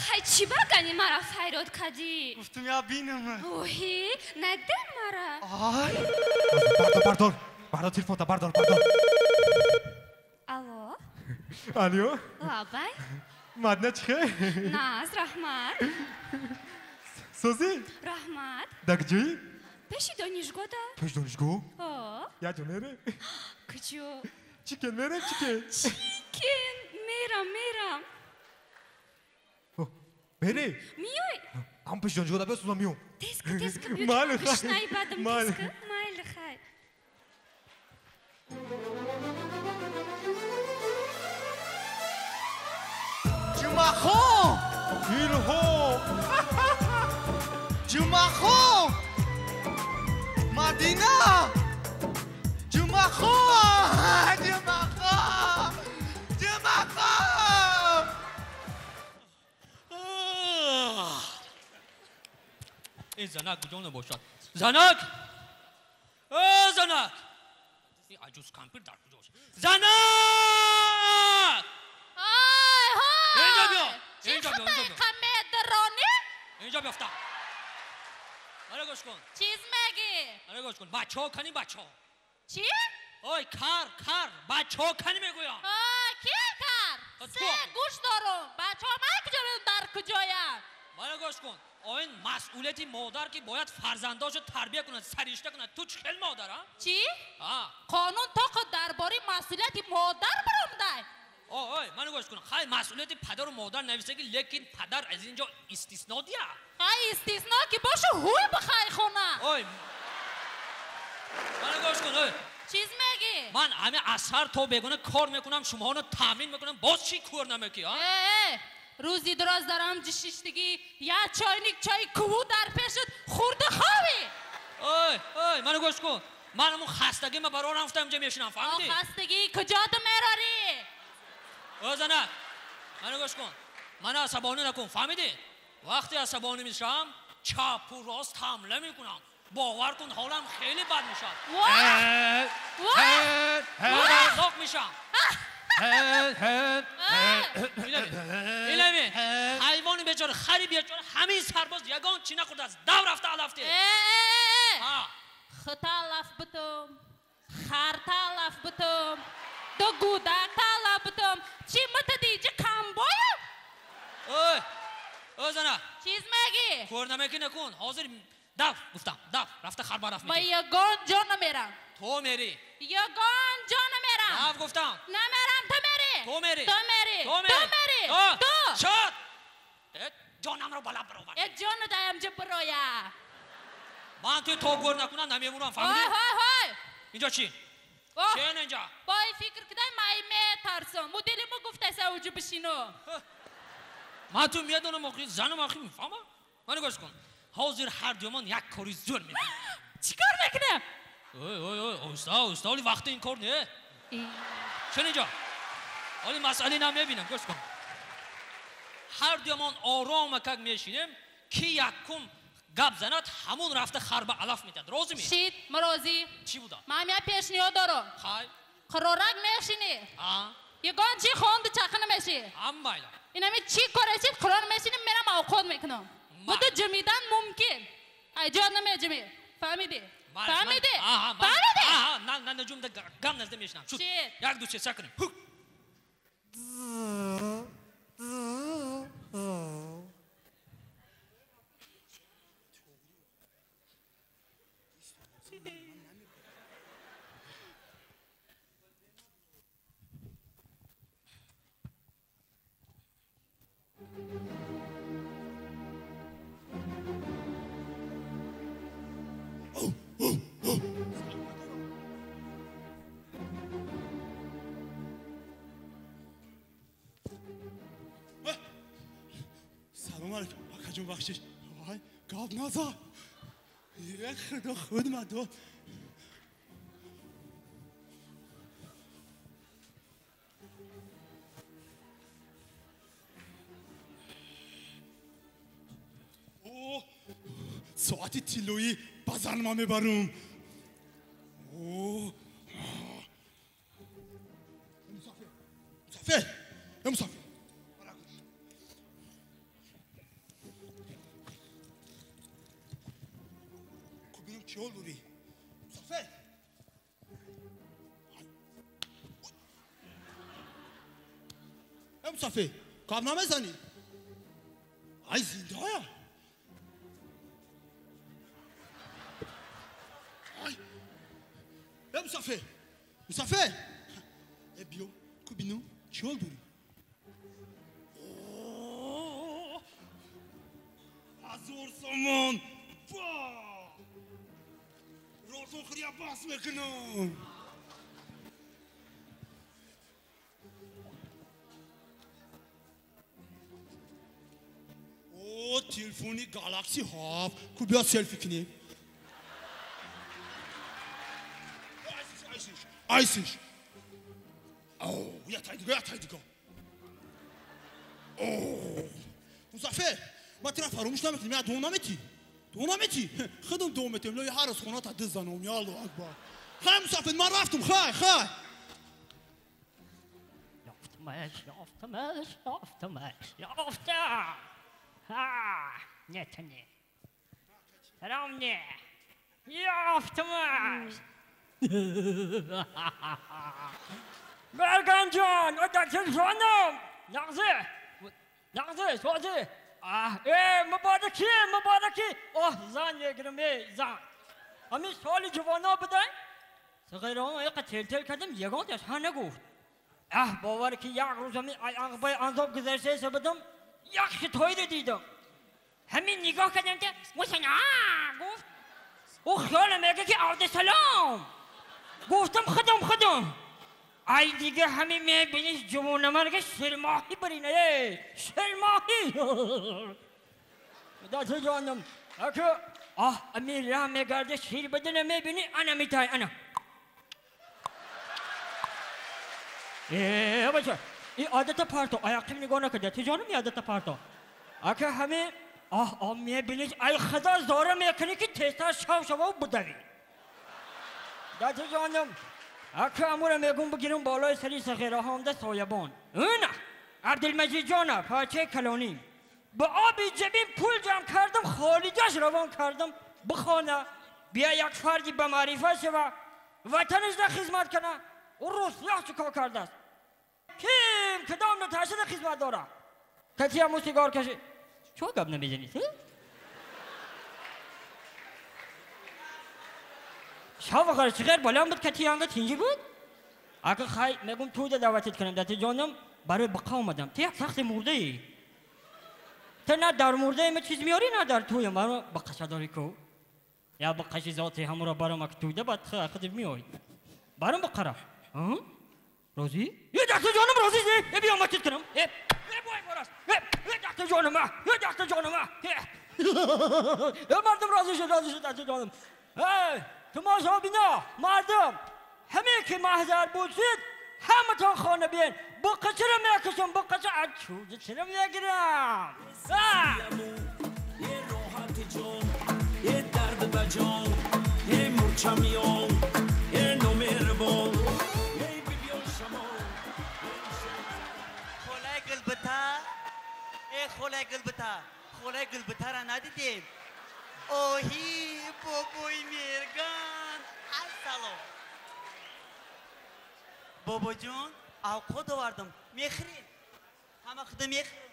Хай чӣ багани мара файрод кадӣ? Гуфтум я бинам. Оҳи, надем мара. Ай! Бардор, бардор, бардор телефонта, бардор, бардор. Алло? Алло? Лабай? Мадина чӣ хел? Наз, раҳмат. Созӣ? Раҳмат. Дар куҷоӣ? Пеши донишгоҳда. Пеши донишгоҳ? О. Як ҷо мерем? Куҷо? Чикен мерем, чикен? Чикен? Мерам, мерам. Мерӣ? Миёй. Ҳам пеши донишгоҳда биё, сузам миём. Тезки, тезки биё. Майли, хай. Гушнаи бадам, тезки. Майли, хай. Ҷумахон! Илҳом! Ҷумахон! Мадина! Ҷумахон! Ҷумахон! Ҷумахон! Ин занак куҷо набошад? Занак! Э, занак! Ин аҷуз кампир дар куҷо бошад? Занак! Ай, ҳой! Инҷо биё! Чӣ Инҷо биё, инҷо биё. Қамедронӣ? Инҷо биёфта. Ара гӯш кун. Чиз мегӣ? Ара гӯш кун. Бачаҳо кани бачаҳо? Чӣ? Ой, кар, кар. Бачаҳо кани мегӯям. Ки кар? Се гӯш дорум. Бачаҳо ман куҷо медонам дар куҷоянд? Мана гӯш кун. Оин масъулияти модар ки бояд фарзандошо тарбия кунад, саришта кунад. Ту чӣ хел модар, а? Чӣ? А. Қонун тоқо дар бораи масъулияти модар баромадай. Ой, мана гӯш кун. Хай масъулияти падару модар нависаги, лекин падар аз ин ҷо истисно дия. Хай истисно ки бошу ҳуй бихай хона. Ой. Мана гӯш кун, ой. Чиз мегӣ? Ман ҳами аз сар то бегона кор мекунам, шумоҳоро таъмин мекунам, боз чӣ кор намекӣ, а? Э, рӯзи дароз дар ҳамҷи шиштагӣ, як чойник чойи куву дар пешат хӯрда ховӣ. Ой, ой, мана гӯш кун. Ман ҳамун хастагима барорам рафтам инҷа мешинам, фаҳмидӣ? Хастагӣ куҷо ту мерорӣ? Ой, занак, мана гӯш кун. Мана асабонӣ накун, фаҳмидӣ? Вақте асабонӣ мешавам, чапу рост ҳамла мекунам. Бовар кун, ҳолам хеле бад мешавад. Лок мешавам. Илами, ҳайвони бечора, хари бечора, ҳамин сарбоз ягон чӣ нахӯрдааст. Дав рафта алафте. Хита алаф бутум, харта алаф бутум, ду гудакта алаф бутум. Чӣ мутадиҷи камбоя? Ой, ой зана. Чиз мегӣ? Кор намекӣ накун. Ҳозир дав гуфтам, дав рафта харба рафт Ман ягон ҷо намерам. То мери. Ягон ҷо намерам. Дав гуфтам. Намерам, ту мери. То мери. Ту мери. То мери. Ту мери. Ту. Шуд. Ҷонамро ба лаб баровард. Э ҷону даямҷа бироя. Ман ту то гор накунам намемурам, фаҳмидӣ? Ҳой, ҳой, ҳой. Инҷо чӣ? Чен инҷа? Бой фикр кидай май метарсам. Мудили мо гуфтаса уҷу бишино. Ман ту медонам охи, занам охи мефаҳмам. Ман гӯш кун. Ҳозир ҳар дуёмон як кори зӯр мекунем. Чӣ кор мекунем? Ой, ой, ой, оҳиста, оҳиста, оли вақти ин кор не. Чен инҷо? Оли масъалаи нам мебинам, гӯш кун. Ҳар дуёмон орома как мешинем, ки якум гап занад, ҳамон рафта харба алаф метиҳад. Розӣ ми? Шид, ман розӣ. Чӣ буда? Ман як пешниҳод дорам. Хай. Қирорак мешинӣ. А. Ягон чӣ хонду чақа намешӣ. Ҳам майла. Инами чӣ корашид, қирор мешинем, мерам овқот мекунам. Буду ҷимидан мумкин. Ай ҷо намеҷимӣ. Фаҳмидӣ? Фаҳмидӣ? Фаҳмидӣ? На, на, на, ҷумда гам назда мешинам. Шуд. Як, ду, се, са кунем. Ҳук. Салом алейкум, акаҷон, бахшиш. Вай, гап наза. Як худо худ ма дод. О, соати тиллоӣ ба зан ма мебарум. О, мусафир, мусафир, мусафир. Чӣ дорӣ? Мусафир! Э мусафир, гап намезанӣ? Ай зиндая! Ай! Э мусафир! Мусафир! Э биё, ку бинам, чӣ ҳол дорӣ? 1000 сомон! Розохрия бас мекунам. О, телефони Галакси 7. Ку биё селфи кунем. Айсиш, айсиш. О, я тай дига, я тай дига. О, Музаффар, ма тура фаромӯш намекунем, я дуо наметӣ. Дуо наметӣ? Худам дуо метем, лои ҳар рӯз хона та дизанам, я Аллоҳу акбар. Хай Музаффар, ман рафтум, хай, хай. Ёфтамаш, ёфтамаш, ёфтамаш, ёфтам. Ҳа, не та не. Тарам не. Ёфтамаш. Мәргәнҷон, отаксин ҷонам. Нағзе, нағзе, созӣ. Мубораки, мубораки. Оҳ, зан мегирам, эй, зан. Ҳамин соли ҷавоно будай? Сағирон эқа тел-тел кардам, ягонташ ҳа нагуфт. Аҳ, бовар ки як рӯз ҳамин ағбаи анзоб гузаштаеса будам, як хитоиро дидам. Ҳамин нигоҳ кардам ки мусана гуфт. Ӯ хиёлам мега ки Абдусалом. Гуфтам худам худам. Ай дига ҳамин мебиниш ҷавонамарга ширмоҳӣ барина, эй, ширмоҳӣ. Дата ҷонам, ака, аҳ, амин раҳ мегарда шир бадана мебини, ана митай, ана. Э, бача, и одата парто, аяқим нигоҳ накарда, ти ҷонам, и одата парто. Ака ҳамин, аҳ, а мебиниш, ай худо зора мекунӣ ки тезтар шав шавав будави. Дата ҷонам, ака амура мегум бигирам болои сари сағираҳомда соябон. Ина, Абдулмаҷид ҷона, пачаи калонӣ. Ба оби ҷабин пул ҷамъ кардам, холиҷаш равон кардам, бихона, бия як фарди ба маърифат шава, ватанашда хизмат кана. Ӯ русия чӣ кор кардааст? Ким кадом наташада хизмат дора? Кати ҳаму сигор каши. Чо гап намезанӣ, ту? Шав ғар чиғер баланд буд, кати янга тинҷӣ буд? Ака хай, мегум тӯйда даъватит кунам, дати ҷонам, барои биқа омадам. Ту як сахти мурдаӣ. Ту на дар мурдаи ма чиз меёрӣ, на дар тӯям. Баро биқаша дорӣ ку? Я биқаши зоти ҳамуро баром ак тӯйда, баъд худат меоӣ. Баром биқара. Розӣ? Е, дати ҷонам, розӣ? Е, биё ма чиз кунам. Е, бой борас. Е, дати ҷонам, е, дати ҷонам. Е, мардум розӣ шуд, розӣ шуд, дати ҷонам. Эй, тамошобино, мардум, ҳаме ки маҳзар будед, ҳаматон хона биен. Буқачаро мекушам, буқача аз чӯҷачаро мегирам. Е роҳати ҷон, е дард ба ҷон, е мурча миён, е номеҳрубон, ей бибиён шамол. Холаи гулбита, э холаи гулбита, холаи гулбитара надидем. Оҳи, бобои мерган, ассалом. Бобоҷон, авқот овардам, мехӯрем. Ҳама худо мехӯрем.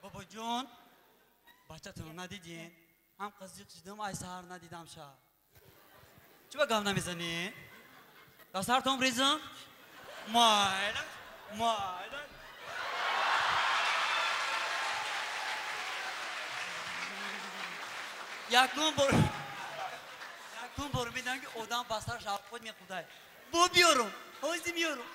Бобоҷон, бачатонро надидем? Ҳам қазиқ шудам, ай саҳар надидам ша. Чӣ ба гап намезанӣ? Дар сартон резам? Майла, майла. Якум бор медам ки одам ба сараш авқот мехӯрдай. Бо биёрам, ҳозир меёрам.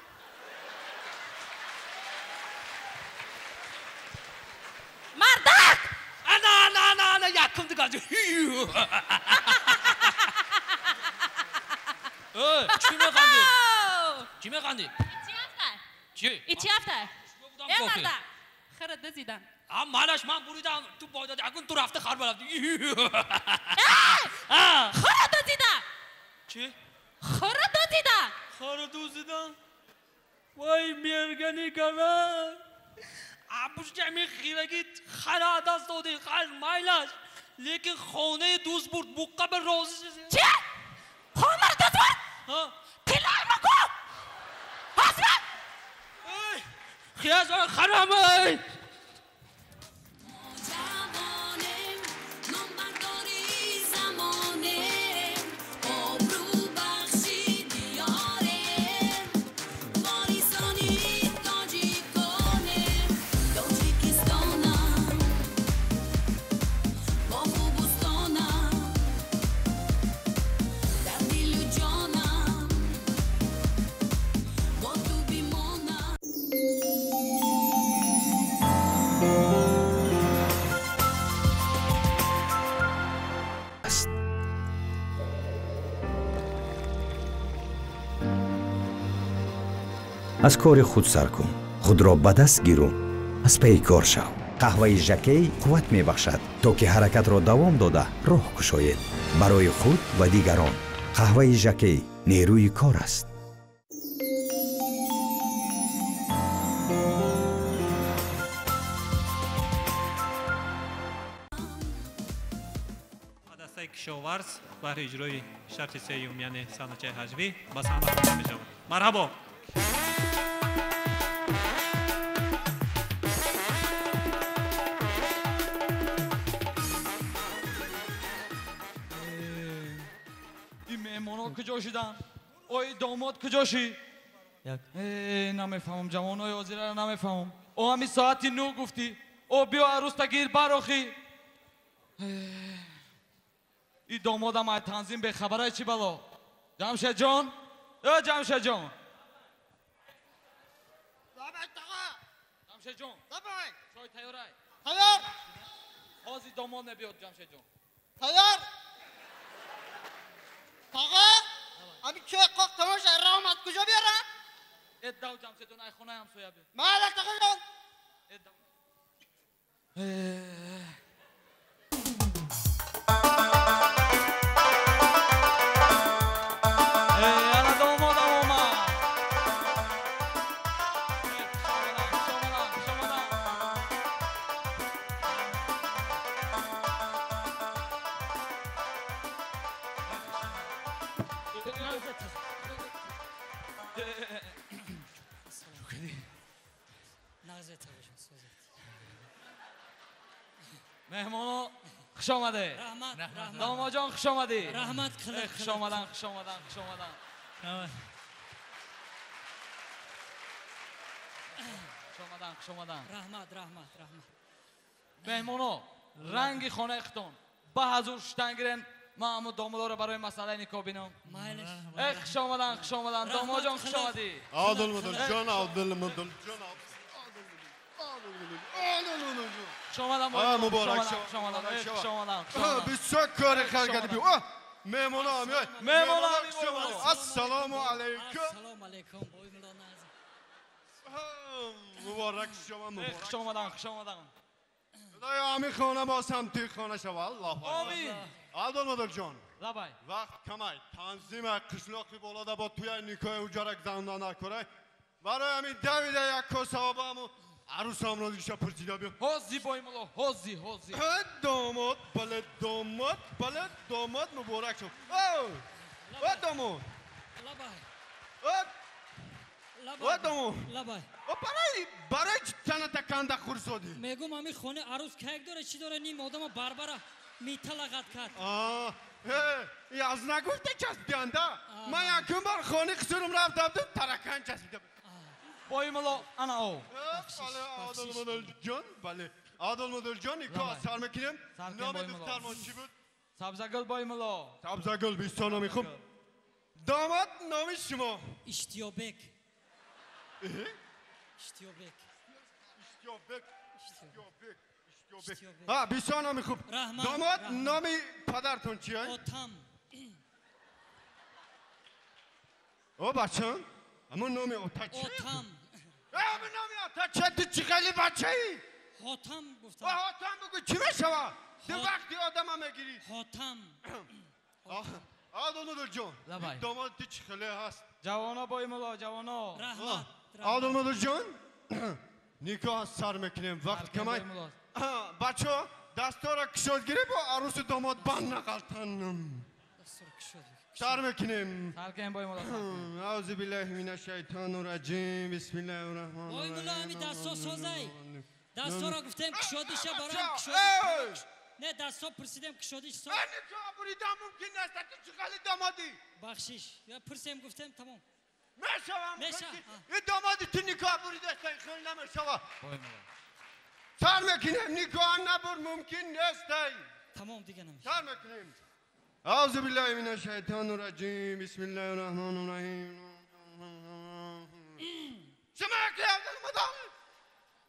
Мардак! Ана, ана, ана, ана, якум дигар. Чӣ механдӣ? Чӣ механдӣ? Ичи афтай. Чӣ? Ичи афтай. Э, мардак, хара дазидан. А малаш ман буридам, ту бойдоди, акун ту рафта хар барафти. Э! Хара дазидан. Чӣ? Хара дазидан. Хара дузидан? Вай мергани гаран. Абушки ҳамин хираги хара даст додӣ, хар майлаш. Лекин хонаи дӯст бурд, буққа ба розӣ шуд. Чӣ? Хонаро дӯст бурд? Тиллаи ма ку? Ҳазрат! Хияз харам ай! Аз кори худ сар кун, худро ба даст гиру, аз пайи кор шав. Қаҳваи Жакей қувват мебахшад, то ки ҳаракатро давом дода роҳ кушоед барои худ ва дигарон. Қаҳваи Жакей нерӯи кор аст. Дастаи Кишоварз баҳри иҷрои шарти сеюм, яъне саҳначаи ҳаҷвӣ ба саҳна хонда мешавад. Марҳабо. Ин меҳмонҳо куҷо шуданд? Ой, домод куҷо шид? Намефаҳмам, ҷавонҳои ҳозираро намефаҳмам. О, ҳамин соати 9 гуфтӣ. О, биё арӯста гир барохӣ. И домодам ай танзим бехабарай чӣ бало? Ҷамшедҷон? Э, Ҷамшедҷон! Ҷамшедҷон! Чой тайёрай? Тайёр! Ҳозир домод мебиёд, Ҷамшедҷон. Тайёр! Тағо! Ҳамин чой қоқ тамом шад, раҳмат куҷо биёрам? Э, дав, Ҷамшедҷон, ай хонаи ҳамсоя биё. Майла, тағоҷон. Э, дав. Ана домодам омад. Хуш омадан, хуш омадан, хуш омадан. Меҳмоно, хуш омадед. Раҳмат, раҳмат. Домодҷон, хуш омадӣ. Раҳмат қилib. Хуш омадан, хуш омадан, хуш омадан. Хуш омадан, хуш омадан. Раҳмат, раҳмат, раҳмат. Меҳмоно, ранги хонаи худтон ба ҳазур шудан гирен. Ман ҳамун домодоро барои масъалаи никоҳ бинам. Майлиш. Хуш омадан, хуш омадан. Домодҷон, хуш омадӣ. Одилмудулҷон, Одилмудулҷон. Хуш омадан, муборак хуш омадан, хуш омадан. Бисёр кори хайр кардӣ. Меҳмоно меояд. Меҳмоно. Ассалому алайкум. Ассалому алайкум. Бой мулло Назим. Муборак шумо, муборак. Хуш омадан, хуш омадан. Худоё, ҳамин хона боз ҳам туи хона шава. Аллоҳ. Омин. Одилмудулҷон. Лабай. Вақт камай. Танзим қишлоқи болода бо туя никоҳи ҳуҷара гузаронда накорай. Барои ҳамин давида як коса обаму арӯсамро диша пурсида биё. Ҳозӣ, бой мулло, ҳозӣ, ҳозӣ. Домод, бале домод, бале домод, муборак шуд. О, домод. Лабай. О, домод. Лабай. О, барои чӣ таната канда хурсодӣ? Мегум ҳамин хонаи арӯс кайк дора, чӣ дора, ним одама барбара металағат кард. Аз нагуфта часпиданда. Ман якум бор хонаи қисурум рафтам, таракан часпида. Бой мулло, ана о. Бале, Одилмудулҷон, бале. Одилмудулҷон, никоҳ сар мекунем. Номи духтармон чӣ буд? Сабзагул, бой мулло. Сабзагул, бисёр номи хуб. Домод, номи шумо? Иштиёбек. Иштиёбек. Иштиёбек, Иштиёбек, Иштиёбек. Ҳа, бисёр номи хуб. Домод, номи падартон чист? Отам. О, бачам, ҳамон номи ота чист? Отам. Ҳамон номи ота чист? Ту чӣ хеле бачаӣ? Хотам гуфтам. Хотам бигӯ, чӣ мешавад? Ту вақти одама мегирӣ. Хотам. Одилмудулҷон, домод ту чӣ хеле ҳаст? Ҷавоно, бой мулло, ҷавоно. Раҳмат. Одилмудулҷон, никоҳ сар мекунем, вақт камай. Бачаҳо, дастора кушод гирӣ, бо арӯсу домод банд нағалтан. Сар мекунем. Сар кунем, бой мулло. Аузу биллаҳи минаш шайтони раҷим. Бисмиллаҳи раҳмони Бой мулло, ҳамин дастҳо созай. Дастҳоро гуфтем кушодиша барам кушодиш. Не, дастҳо пурсидем кушодиш соз. Никоҳ буридан мумкин нест. Ту чӣ хеле домодӣ? Бахшиш. Я пурсем гуфтем тамом. Мешавам. Меша. Ин домоди ту никоҳ буридаст, хеле намешава. Сар мекунем, никоҳ набур мумкин нест. Тамом дига намешава. Сар мекунем. أعوذ بالله من الشیطان الرجیم بسم الله الرحمن الرحیم. شما که عبدالمدام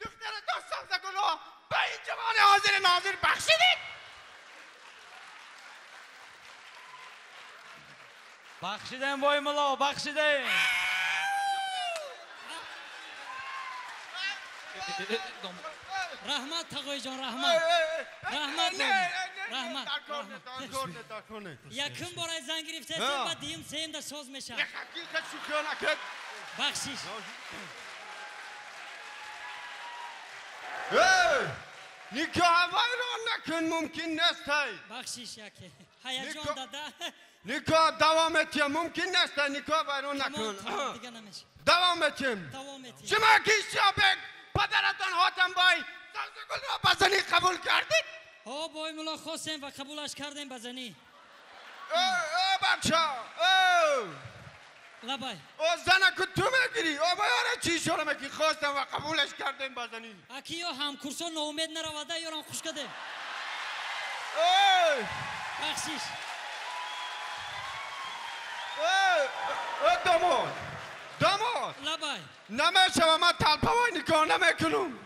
دختر دو سبزگلو به این جوان حاضر ناظر بخشیدید. بخشیدیم بای ملا، بخشیدیم. Раҳмат, тағоиҷон, раҳмат. Раҳмат, раҳмат. Якум бор ай занг гирифтаст, ба дуюм сеюм да соз мешавад. Бахшиш. Никоҳ вайрон накун, мумкин нест. Бахшиш яке. Ҳаяҷон дада. Никоҳ давом метиҳем, мумкин нест никоҳ вайрон накун. Давом метиҳем. Шумо ки Шобек падаратон Ҳотамбой Сабзигулро ба занӣ қабул кардед? Ҳо бой мулло, хостем ва қабулаш кардем ба занӣ. Э бача, э лабай. О занаку ту мегирӣ, о ба ёра чӣ ишора мекунӣ? Хостам ва қабулаш кардем ба занӣ. Аки ё ҳамкурсо ноумед наравада, ёрам хуш кардем. Эй! Бахшиш. Эй, домод! Домод! Лабай. Намешава, ман талпавой никоҳ намекунам.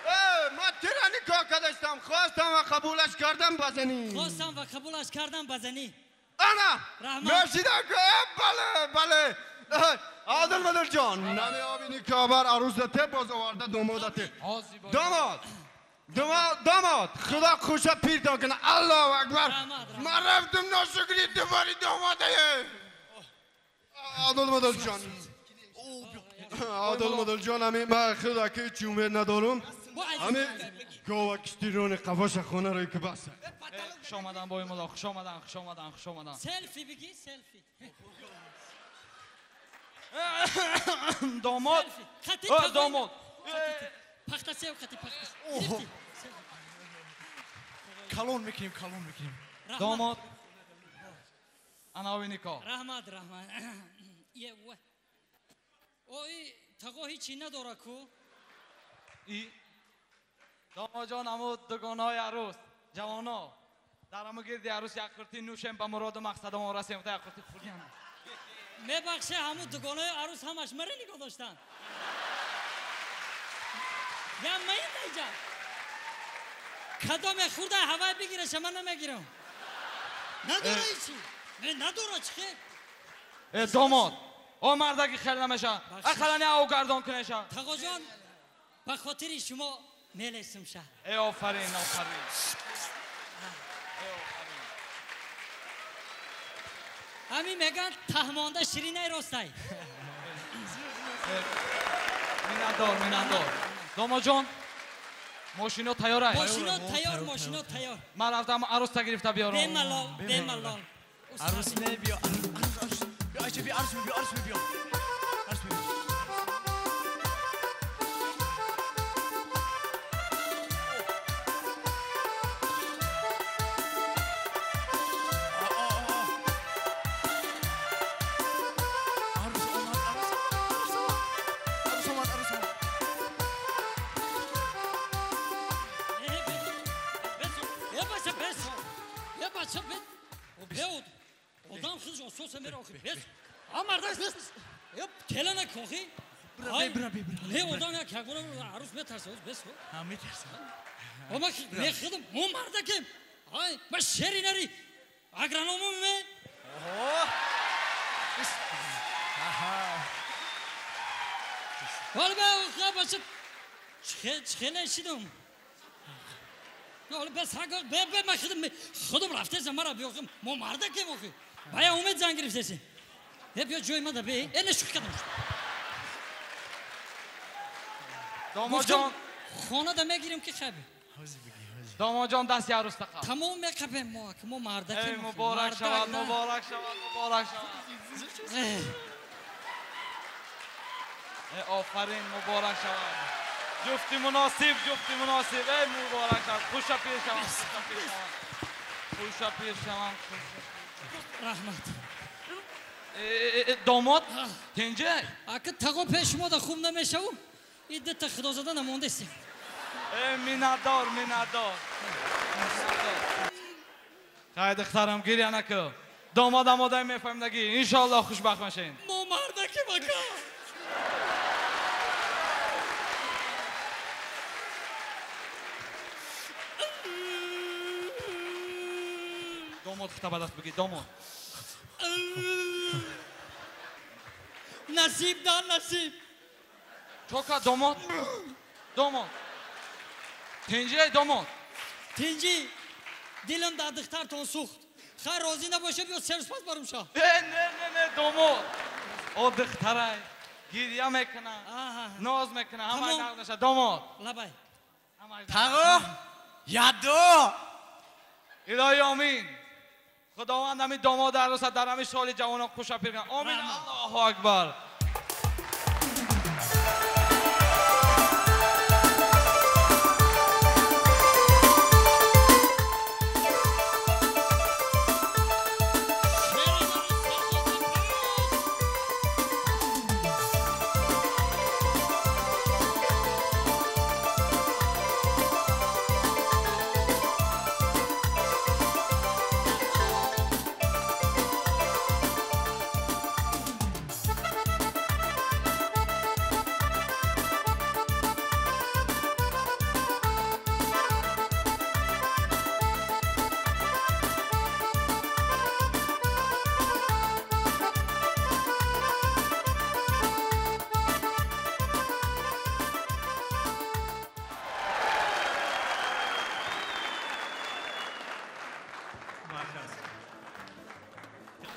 Эй, ман тира никоҳ кардастам, хостам ва қабулаш кардам ба занӣ. Хостам ва қабулаш кардам ба занӣ. Ана! Раҳмат. Мерсида, бале, бале. Одил Мадилҷон, намеоби никоҳ бар арӯсате, боз оварда домодате. Домод! Домод, худо хуша пиртон кунад. Аллоҳу акбар. Ман рафтам ношукри дубори домодае. Одил Мадилҷон. Одил Мадилҷон, ҳамин ман худо ки ҳеҷ умед надорам. Ҳамин гова киштирони қафоша хонаро ки баста. Хуш омадан бой мулло, хуш омадан, хуш омадан, хуш омадан. Селфи бигӣ, селфи. Домод. Домод. Пахта сев, қати пахта. Калон мекунем, калон мекунем. Домод. Анави никоҳ. Раҳмат, раҳмат. Ой, тағо ҳечи надора ку? И домодҷон, ҳаму дугонаҳои арӯс, ҷавоно, дар ҳаму гирди арӯс як қуртӣ нӯшем, ба муроду мақсадамон расем, як қуртӣ хӯрдем. Мебахше, ҳаму дугонаҳои арӯс ҳамаш маро нигоҳ доштанд. Я маин даиҷа. Кадоме хӯрда ҳавай бигираша, ман намегирам. Надора ҳечи. Не, надора, чӣ хел? Э, домод, о мардаки хел намеша. Ақаллан ав гардон кунеша. Тағоҷон, ба хотири шумо мелесим ша. Э, офарин, офарин. Ҳамин мегӯянд таҳмонда ширинай ростай. Миннатдор, миннатдор. Домодҷон, мошино тайёр ай? Мошино тайёр, мошино тайёр. Ман рафтам арӯста гирифта биёрам. Бемалол, бемалол. Арӯс мебиё, арӯс, биё, айча, биё, арӯс мебиё, арӯс мебиё. Арӯс мебиё. Арӯс метарса, бес. Метарса. Мехудам, мо мардакем. Ай, ма шери нари. Агрономум ме. Вале ба бача чхеле шидам. Вале бес ҳага бе бе ма худам худам рафтесам мара биёхам. Мо мардакем охи. Бая умед занг гирифтесем. Э биё ҷои мада бе. Э не шӯхӣ кардам. Домодҷон, хонада мегирем ки хабе. Домодҷон, дасти арӯста қаб. Тамом меқапем мо, ки мо мардакем. Эй, муборак шавад, муборак шавад, муборак шавад. Эй, офарин, муборак шавад. Ҷуфти муносиб, ҷуфти муносиб. Эй, муборак шавад. Хуша пир шавад, хуша пир шавад. Хуша пир шавад. Раҳмат. Домод, тенҷа? Аки тағо пеш шумо да хуб намешаву? И дета худозада намондестем. Э, миннатдор, миннатдор. Хай, духтарам, гиря накун. Домодам одай мефаҳмидагӣ. Иншоаллоҳ хушбахт мешавед. Мо мардакем, ака. Домод хута ба даст бигир, домод. Насиб да насиб. Чока, домод. Домод. Тинҷи, домод. Тинҷи, дилам дар духтартон сӯхт. Хайр, розӣ набоша, биё серспас барум ша. Э, не, не, не, домод. О духтарай гиря мекуна, ноз мекуна, ҳамаи нағз меша. Домод. Лабай. Тағо, ядо. Илоҳӣ омин. Худованд ҳамин домод арӯса дар ҳамин соли ҷавонон хуша пир кунад. Омин. Аллоҳу акбар.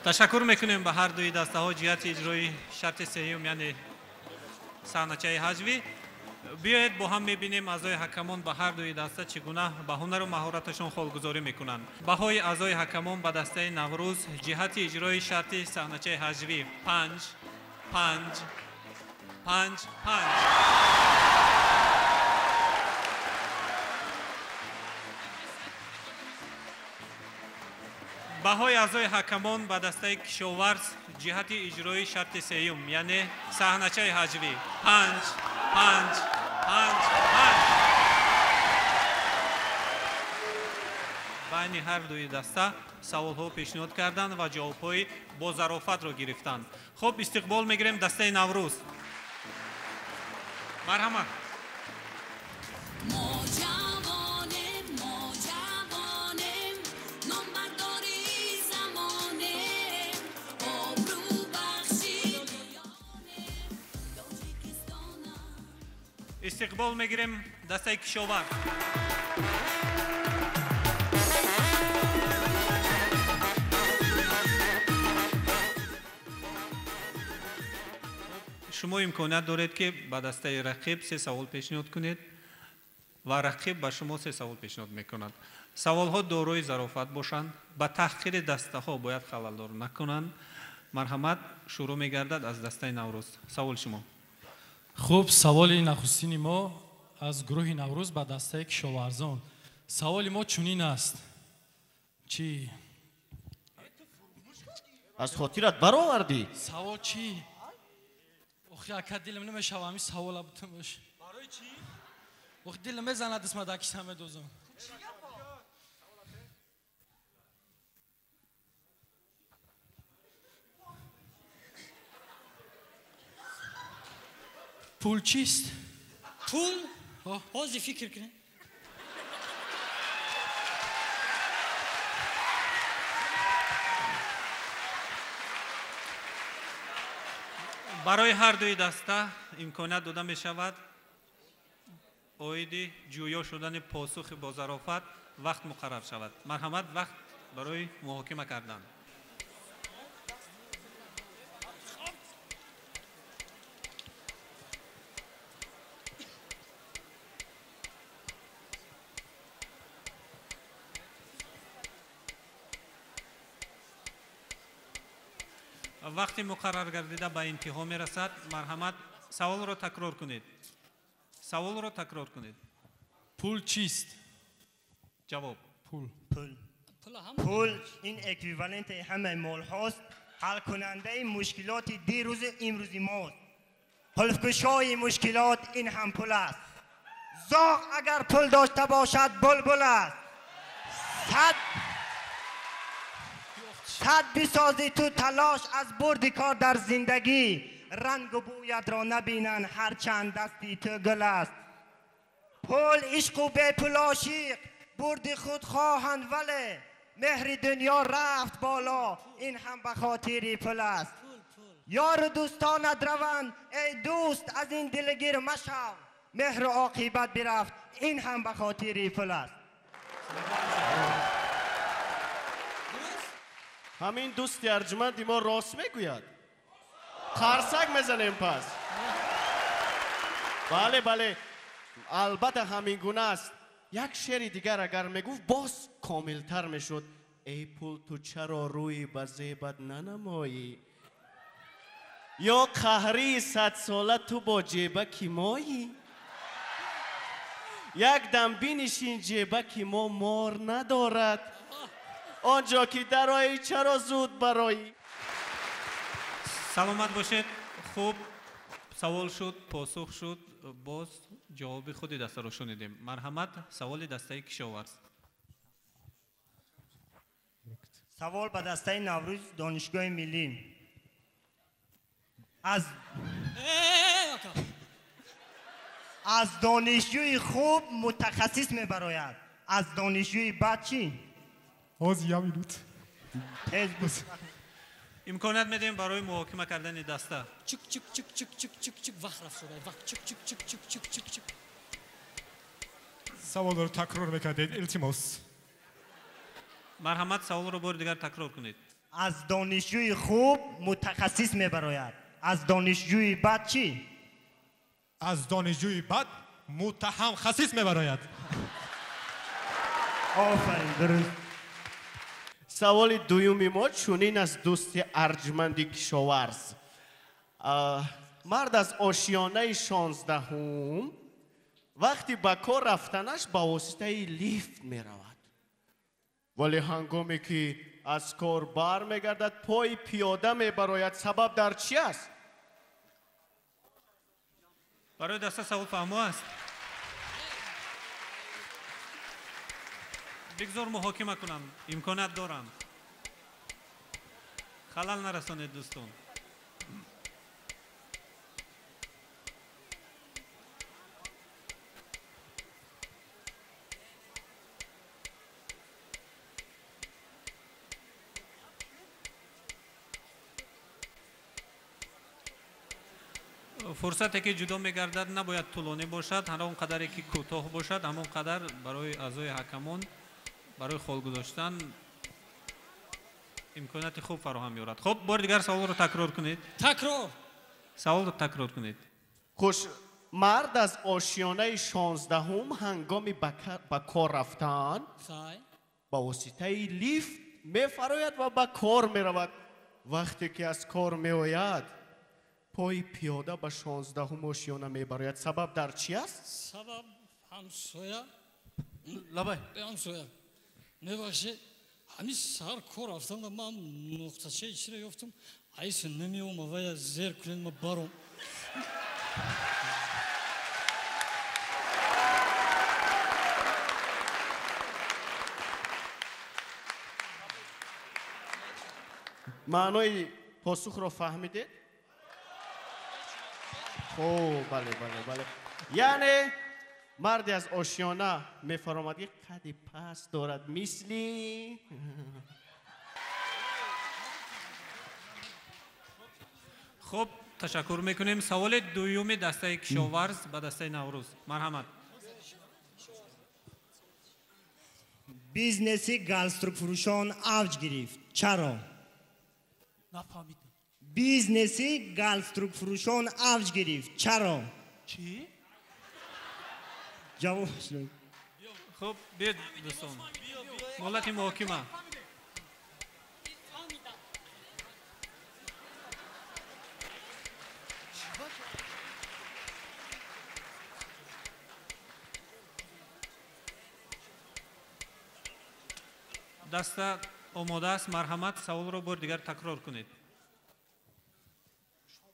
Ташаккур мекунем ба ҳар дуи дастаҳо ҷиҳати иҷрои шарти сеюм, яъне саҳначаи ҳаҷвӣ. Биёед бо ҳам мебинем аъзои ҳакамон ба ҳар дуи даста чӣ гуна ба ҳунару маҳораташон холгузорӣ мекунанд. Баҳои аъзои ҳакамон ба дастаи Наврӯз ҷиҳати иҷрои шарти саҳначаи ҳаҷвӣ 5 5 5 5. Баҳои аъзои ҳакамон ба дастаи Кишоварз ҷиҳати иҷрои шарти сеюм, яъне саҳначаи ҳаҷвӣ 5 5 5 5. Байни ҳар дуи даста саволҳо пешниҳод карданд ва ҷавобҳои бозарофатро гирифтанд. Хуб, истиқбол мегирем дастаи Наврӯз. Марҳамат. Истиқбол мегирем дастаи Кишоварз. Шумо имконият доред, ки ба дастаи рақиб 3 савол пешниҳод кунед ва рақиб ба шумо 3 савол пешниҳод мекунад. Саволҳо дорои зарофат бошанд, ба таҳқири дастаҳо бояд халалдор накунанд. Марҳамат, шурӯъ мегардад аз дастаи Наврӯз. Савол шумо. Хуб, саволи нахустини мо аз гурӯҳи Наврӯз ба дастаи Кишоварзон. Саволи мо чунин аст. Чӣ? Аз хотират баровардӣ? Савол чӣ? Охи, ака, дилам намешава ҳамин савола бутумаш. Барои чӣ? Охи, дилам мезанад, дастма дар киса медозам. Пул чист? Пул? Ҳозир фикр кунед. Барои ҳар дуи даста имконият дода мешавад оиди ҷӯё шудани посухи бозарофат вақт муқаррар шавад. Марҳамат, вақт барои муҳокима кардан. Вақти муқаррар гардида ба интиҳо мерасад. Марҳамат, саволро такрор кунед. Саволро такрор кунед. Пул чист? Ҷавоб. Пул. Пул. Пул ин эквиваленти ҳамаи молҳост, ҳалкунандаи мушкилоти дирӯзу имрӯзи мост. Ҳулфкушои мушкилот ин ҳам пул аст. Зоғ агар пул дошта бошад, булбул аст. Сад бисозӣ ту талош аз бурди кор дар зиндагӣ, рангу бӯятро набинанд ҳарчанд дасти ту гул аст. Пул ишқу бепул ошиқ бурди худ хоҳанд, вале меҳри дунё рафт боло, ин ҳам ба хотири пул аст. Ёру дӯстонат раванд, эй дӯст, аз ин дилгир машав, меҳру оқибат бирафт, ин ҳам ба хотири пул аст. Ҳамин дӯсти арҷманди мо рост мегӯяд. Қарсак мезанем пас. Бале, бале, албатта ҳамин гуна аст. як шеъри дигар агар мегуфт, боз комилтар мешуд. Эй пул, ту чаро рӯи ба зебат нанамоӣ? Ё қаҳрии садсола ту бо ҷебаки моӣ? Як дам бинишин, ҷебаки мо мор надорад. Он ҷо ки дароӣ, чаро зуд бароӣ? Саломат бошед. Хуб савол шуд, посух шуд, боз ҷавоби худи дастаро шунидем. Марҳамат, саволи дастаи кишоварз. Савол ба дастаи Наврӯз Донишгоҳи миллӣ. Аз донишҷӯи хуб мутахассис мебарояд, аз донишҷӯи бад чӣ? Ҳозир як минут. Тез буд. Имконият медиҳем барои муҳокима кардани даста. Чик чик чик чик чик чик чик, вақт рафт шуда. Вақт чик чик чик чик чик чик чик. Саволро такрор мекардед, илтимос. Марҳамат, саволро бори дигар такрор кунед. Аз донишҷӯи хуб мутахассис мебарояд, аз донишҷӯи бад чӣ? Аз донишҷӯи бад муттаҳам хасис мебарояд. Офарин, дуруст. Саволи дуюми мо чунин аст, дӯсти арҷманди кишоварз. Мард аз ошиёнаи 16-ум вақти ба кор рафтанаш ба воситаи лифт меравад. Вале ҳангоме ки аз кор бармегардад, пои пиёда мебарояд. Сабаб дар чӣ аст? Барои даста савол фаҳмо аст? Бигзор муҳокима кунам, имконият дорам. Халал нарасонед, дӯстон. Фурсате ки ҷудо мегардад, набояд тӯлонӣ бошад. Ҳар он қадаре ки кӯтоҳ бошад, ҳамон қадар барои аъзои ҳакамон барои хол гузоштан имконияти хуб фароҳам меорад. Хуб, бори дигар саволро такрор кунед. Такрор. Саволро такрор кунед. Хуш, мард аз ошиёнаи 16-ум ҳангоми ба кор рафтан ба воситаи лифт мефарояд ва ба кор меравад. Вақте ки аз кор меояд, пои пиёда ба 16-ум ошиёна мебарояд. Сабаб дар чӣ аст? Сабаб ҳамсоя. Лабай. Ҳамсоя. Мебахшед, ҳамин саҳар кор рафтам, ман нуқтачаи чиро ёфтам, айса намеома, вая зер кунед, ма баром. Маънои посухро фаҳмидед? Хуб, бале, бале, бале. Яъне марде аз ошиёна мефаромад, ки қади паст дорад, мисли Хуб, ташаккур мекунем. Саволи дуюми дастаи кишоварз ба дастаи Наврӯз. Марҳамат. Бизнеси галстукфурӯшон авҷ гирифт. Чаро? Нафаҳмидам. Бизнеси галстукфурӯшон авҷ гирифт. Чаро? Чӣ? Ҷавоб. Хуб, биёед, дӯстон. Муҳлати муҳокима. Даста омода аст. Марҳамат, саволро бори дигар такрор кунед.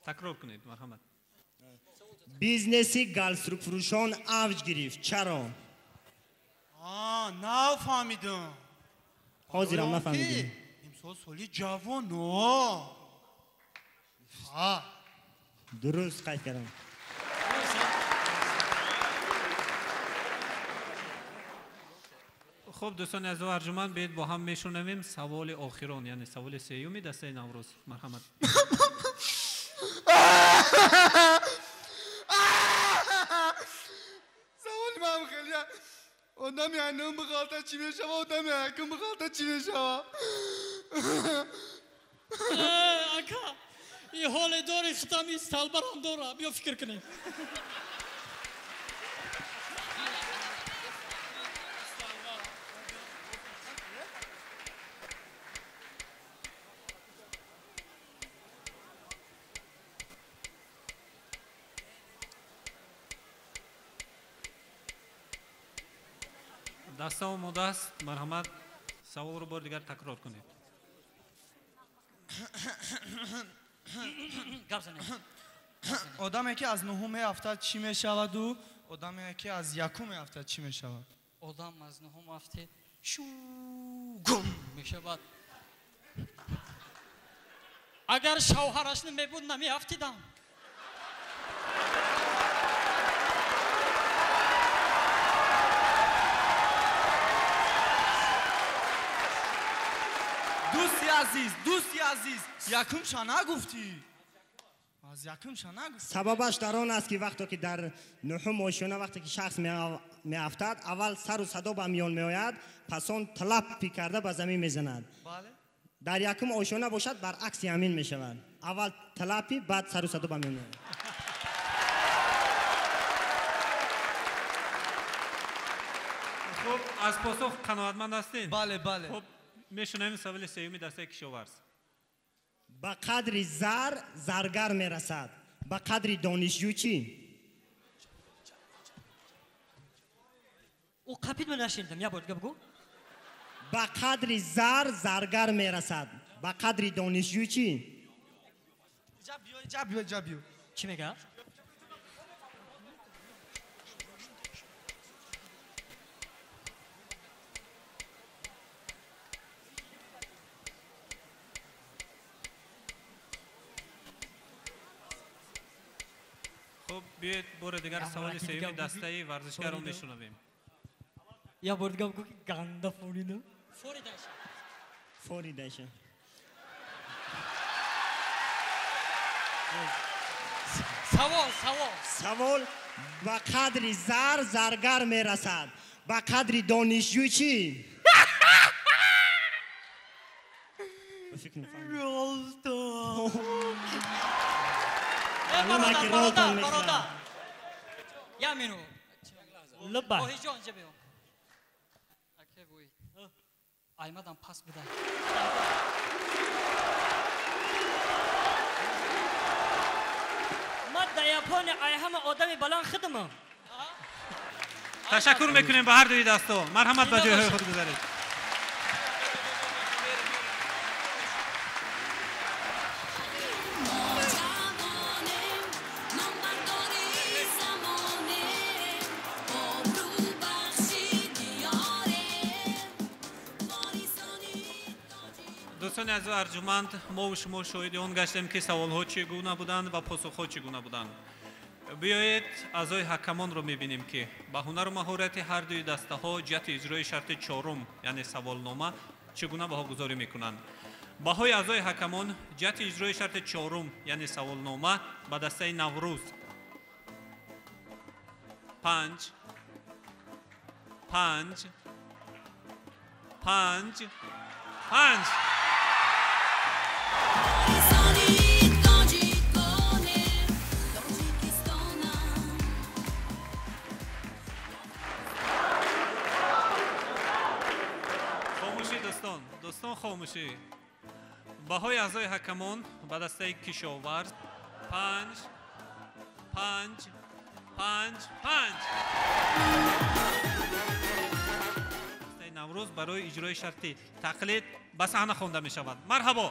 Такрор кунед, марҳамат. Бизнеси галстукфурӯшон авҷ гирифт. Чаро? Нафаҳмидам. Ҳозирам нафаҳмидем. Имсол соли ҷавоно. Дуруст қайд кардам. Хуб, дӯстони азизу арҷуманд, биёед бо ҳам мешунавем саволи охирон, яъне саволи сеюми дастаи Наврӯз. Марҳамат. Саволи ман хеле одами айнам бихалта чӣ мешава, одами якум бихалта чӣ мешава? Ака, и ҳоле дори хитами сталбарам дора, биё фикр кунем. Даста омода аст. Марҳамат, саволро бори дигар такрор кунед. Гап занед. Одаме ки аз нуҳум меафтад чӣ мешаваду одаме ки аз якум меафтад чӣ мешавад? Одам аз нуҳум афтед шу гум мешавад. Агар шавҳараш намебуд, намеафтидам. Дӯсти азиз, дӯсти азиз, якумша нагуфтӣ. Аз якумша нагуфтӣ. Сабабаш дар он аст, ки вақте ки дар нуҳум ошёна вақте ки шахс меафтад, аввал сару садо ба миён меояд, пас он талаппи карда ба замин мезанад. Дар якум ошёна бошад, баръакси ҳамин мешавад. Аввал талаппи, баъд сару садо ба миён меояд. Хуб, аз посух қаноатманд ҳастед? Бале, бале. Хуб, мешунавем саволи сеюми дастаи кишоварз. Ба қадри зар заргар мерасад, ба қадри донишҷӯ чӣ? Ӯ қапид, ман нашинидам, як бор дига бигӯ. Ба қадри зар заргар мерасад, ба қадри донишҷӯ чӣ? Иҷа биё, иҷа биё, иҷа биё. Чӣ мегӯяд? Хуб, биёед бори дигар саволи сеюми дастаи варзишгарро мешунавем. Як бор дига бигӯ, ки ганда форида. Форидаша. Форидаша. Савол, савол. Савол: ба қадри зар заргар мерасад, ба қадри донишҷӯ чӣ? Бародар, бародар, бародар. Як минут. Лаббай. Воҳиҷон, инҷа биё. Аке вой. Аймадам пас будай. Ман дар Япония ай ҳама одами баланд хидмам. Ташаккур мекунем ба ҳар дуи дастҳо. Марҳамат, ба ҷойҳои худ гузаред. Дӯстони азизу арҷуманд, мову шумо шоҳиди он гаштем, ки саволҳо чӣ гуна буданд ва посухҳо чӣ гуна буданд. Биёед аъзои ҳакамонро мебинем, ки ба ҳунару маҳорати ҳар дуи дастаҳо ҷиҳати иҷрои шарти чорум, яъне саволнома, чӣ гуна баҳогузорӣ мекунанд. Баҳои аъзои ҳакамон ҷиҳати иҷрои шарти чорум, яъне саволнома, ба дастаи Наврӯз 5, 5, 5, 5. Хомӯшӣ, дӯстон, дӯстон, хомӯшӣ. Баҳои аъзои ҳакамон ба дастаи кишоварз 5, 5, 5, 5. Дастаи Наврӯз барои иҷрои шарти тақлид ба саҳна хонда мешавад. Марҳабо.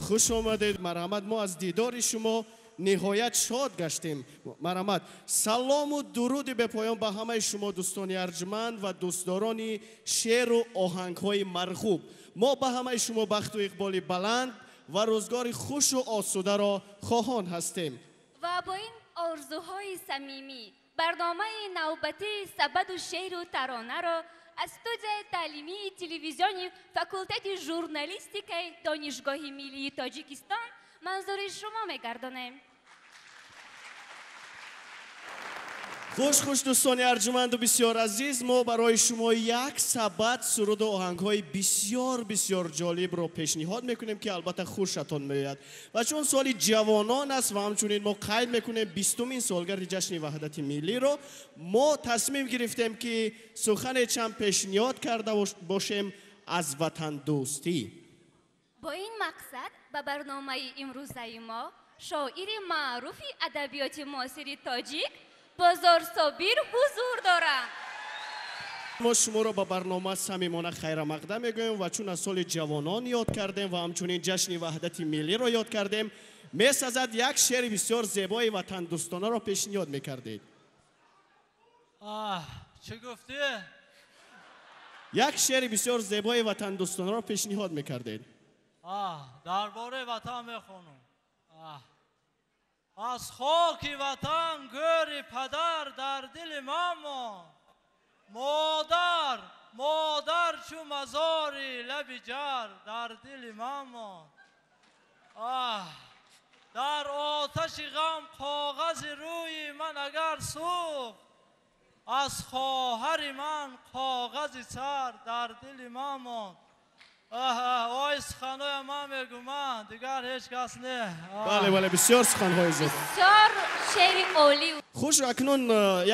Хуш омадед, марҳамат. Мо аз дидори шумо ниҳоят шод гаштем. Марҳамат, салому дуруди бепоён ба ҳамаи шумо, дӯстони арҷманд ва дӯстдорони шеъру оҳангҳои марғуб. Мо ба ҳамаи шумо бахту иқболи баланд ва рӯзгори хушу осударо хоҳон ҳастем. Ва бо ин орзуҳои самимӣ барномаи навбатии сабаду шеъру таронаро аз студияи таълимии телевизиони факултети журналистикаи Донишгоҳи миллии Тоҷикистон манзури шумо мегардонем. Хуш хуш, дӯстони арҷуманду бисёр азиз, мо барои шумо як сабад суруду оҳангҳои бисёр бисёр ҷолибро пешниҳод мекунем, ки албатта хушатон меояд. Ва чун соли ҷавонон аст ва ҳамчунин мо қайд мекунем 20-умин солгарди ҷашни ваҳдати миллиро, мо тасмим гирифтем, ки сухане чанд пешниҳод карда бошем аз ватандӯстӣ. Бо ин мақсад Ба барномаи имрӯзаи мо шоири маъруфи адабиёти муосири тоҷик Бозор Собир ҳузур доранд. Мо шуморо ба барнома самимона хайрамақдам мегӯем ва чун аз соли ҷавонон ёд кардем ва ҳамчунин ҷашни ваҳдати миллиро ёд кардем, месазад як шеъри бисёр зебои ватандӯстонаро пешниҳод мекардед. Чӣ гуфтӣ? Як шеъри бисёр зебои ватандӯстонаро пешниҳод мекардед. Дар бораи ватан мехонам. Аз хоки ватан гӯри падар дар дили ман монд. Модар, модар чу мазори лаби ҷар дар дили ман монд. Дар оташи ғам коғази рӯи ман агар сӯхт, аз хоҳари ман коғази сар дар дили ман монд. Ой, суханҳоя ман мегӯм, дигар ҳеҷ кас не. Бале, бале, бисёр суханҳои зебо. Бисёр шеъри олӣ. Хуш, акнун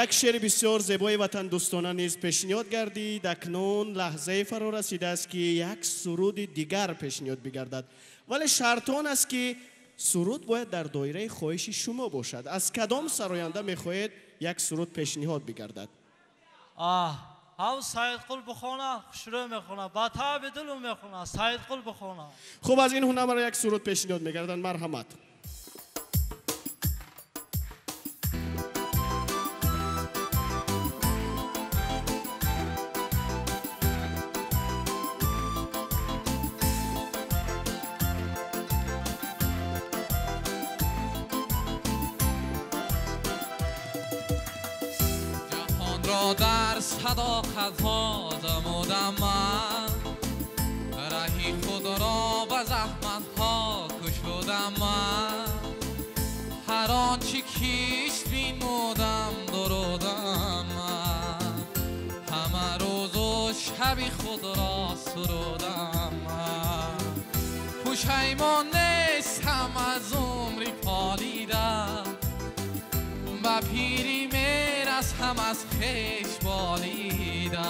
як шеъри бисёр зебои ватандӯстона низ пешниҳод гардид. Акнун лаҳзаи фаро расидааст, ки як суруди дигар пешниҳод бигардад. Вале шарт он аст, ки суруд бояд дар доираи хоҳиши шумо бошад. Аз кадом сароянда мехоҳед як суруд пешниҳод бигардад? Ҳам Саидқул бихона, хушрӯ мехона, ба таби дилу мехона, Саидқул бихона. Хуб, аз ин ҳунарманд як суруд пешниҳод мегарданд. Марҳамат. Дар садоқатҳо замудам ман, раҳи худро ба заҳматҳо кушудам ман. Ҳар он чӣ кишт бинмудам дурудам ман, ҳама рӯзу шаби худро сурудам ман. Пушаймон нестам аз умри полида, ба пирӣ мерасам аз хеш болида,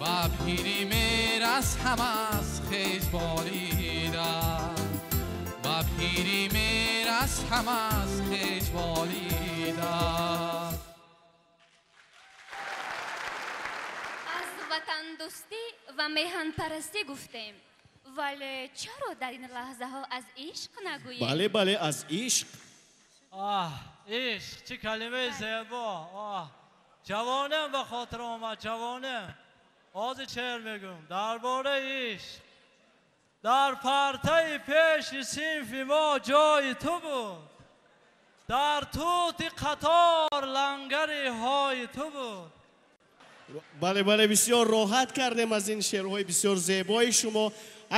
ба пирӣ мерасам аз хеш болида, ба пирӣ мерасам аз хеш болида. Аз ватандӯстӣ ва меҳанпарастӣ гуфтем, вале чаро дар ин лаҳзаҳо аз ишқ нагӯем? Бале, бале, аз ишқ. Ишқ чӣ калимаи зебо. Ҷавонем ба хотир омад, ҷавонем. Ҳозир шеър мегӯм дар бораи ишқ. Дар партаи пеши синфи мо ҷои ту буд, дар тути қатор лангари ҳои ту буд. Бале, бале, бисёр роҳат кардем аз ин шеърҳои бисёр зебои шумо.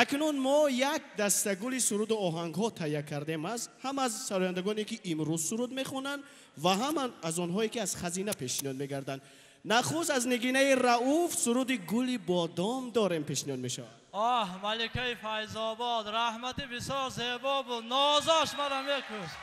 Акнун мо як дастагули суруду оҳангҳо таҳия кардем аз ҳам аз сарояндагоне, ки имрӯз суруд мехонанд ва ҳам аз онҳое, ки аз хазина пешниҳод мегарданд. Нахуст аз Нигинаи Рауф суруди гули бодом дорем пешниҳод мешавад. Оҳ, маликаи Файзобод, раҳмати бисёр зебо буд, нозош мара мекушт.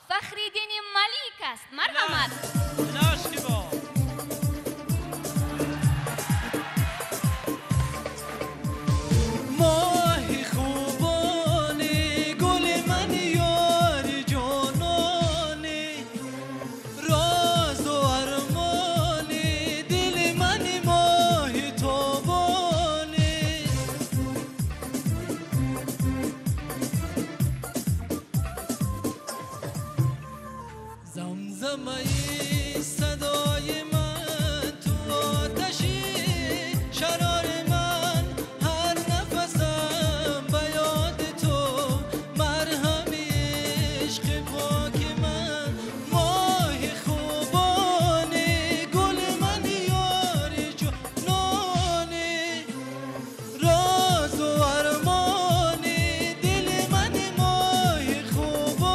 Фахриддини Малик аст. Марҳамат. نغمه صدای من تو آتشی شرار من هر نفسم به یاد تو مرهم عشق پاک من ماه خوبانی گل من یار جانانی راز و ارمانی دل من ماه خوبانی.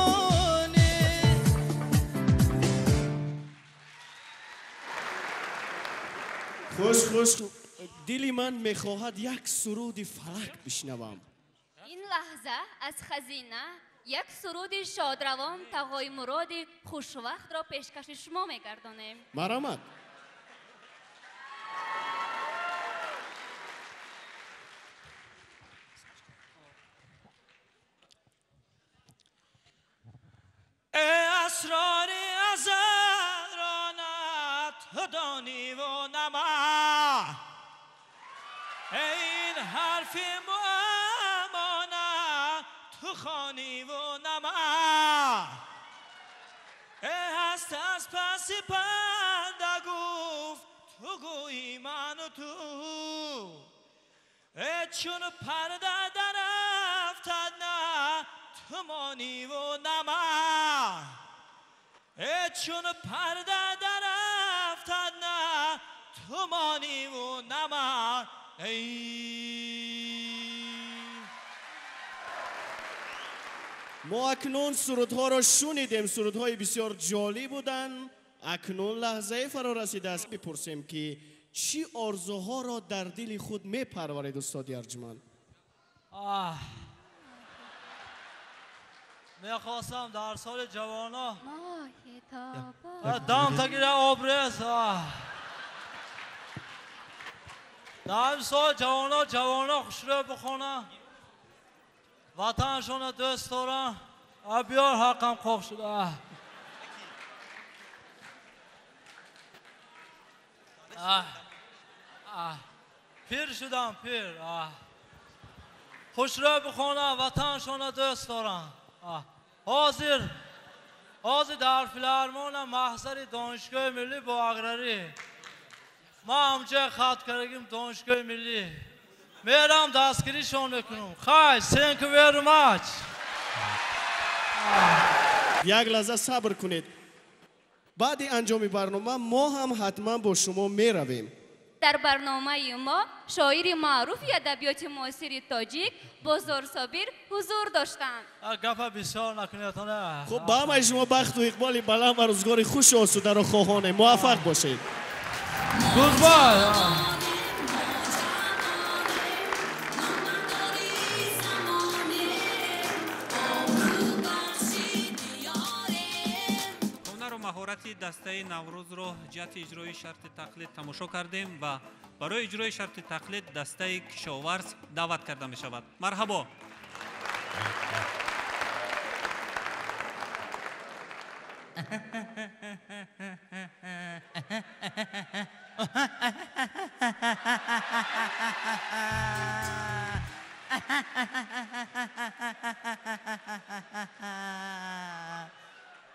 خوش خوش دلی من میخواهد یک سرود فلک بشنوم. این لحظه از خزینه یک سرود شادروان تقای مراد خوشوقت را پیشکش شما میگردانیم. مرحمت. ای اسرار ازل را نه تو دانی و نه من، این حرف معما نه تو خوانی و نه من، ای هست از پس پرده گفت تو گویی من و تو، ای چون پرده در افتد نه تو مانی و نه من، ای چون پرده در افتد نه تو مانی و نه من. ما اکنون سرودها را شنیدیم، سرودهای بسیار جالب بودند. اکنون لحظه فرا رسیده است بپرسیم که چی آرزوها را در دل خود میپرورید استاد ارجمند؟ میخواستم در سال جوانا دم تگیره آبرز در سال جوانا جوانا خوشرو بخونه وطنشون دوست دارن. بیار حقم خوب شده. پیر شدم پیر. خوشرو بخونه وطنشون دوست دارن. حاضر در فیلارمون محضر دانشگاه ملی با اقراری ما همجا خط کردیم دانشگاه ملی میرم دستگیریشون میکنم. خی thank you very much. یک لحظه صبر کنید، بعد انجام برنامه ما هم حتما با شما میرویم. در برنامه ما شاعر معروف ادبیات معاصر تاجیک بازار صابر حضور داشتند. گپ بسیار نکنید. خب با همه شما بخت و اقبال بلند و روزگار خوش و آسوده را خواهانیم. موفق باشید. Goodbye. مهارت دسته نوروز را جهت اجرای شرط تقلید تماشا کردیم و برای اجرای شرط تقلید دسته کشاورز دعوت کرده می شود. مرحبا.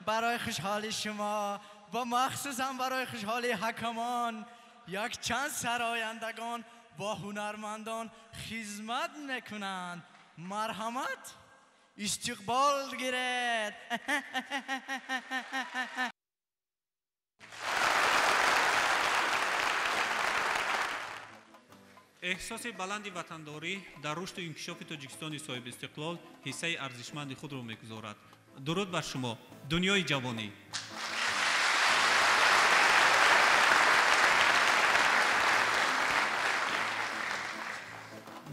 برای خوشحالی شما و مخصوصا برای خوشحالی حکمان یک چند سرایندگان با هنرمندان خدمت میکنند. مرحمت استقبال گیرید. احساس بلند وطنداری در رشد و انکشاف تاجیکستان صاحب استقلال حصه ارزشمند خود را میگذارد. درود بر شما دنیای جوانی.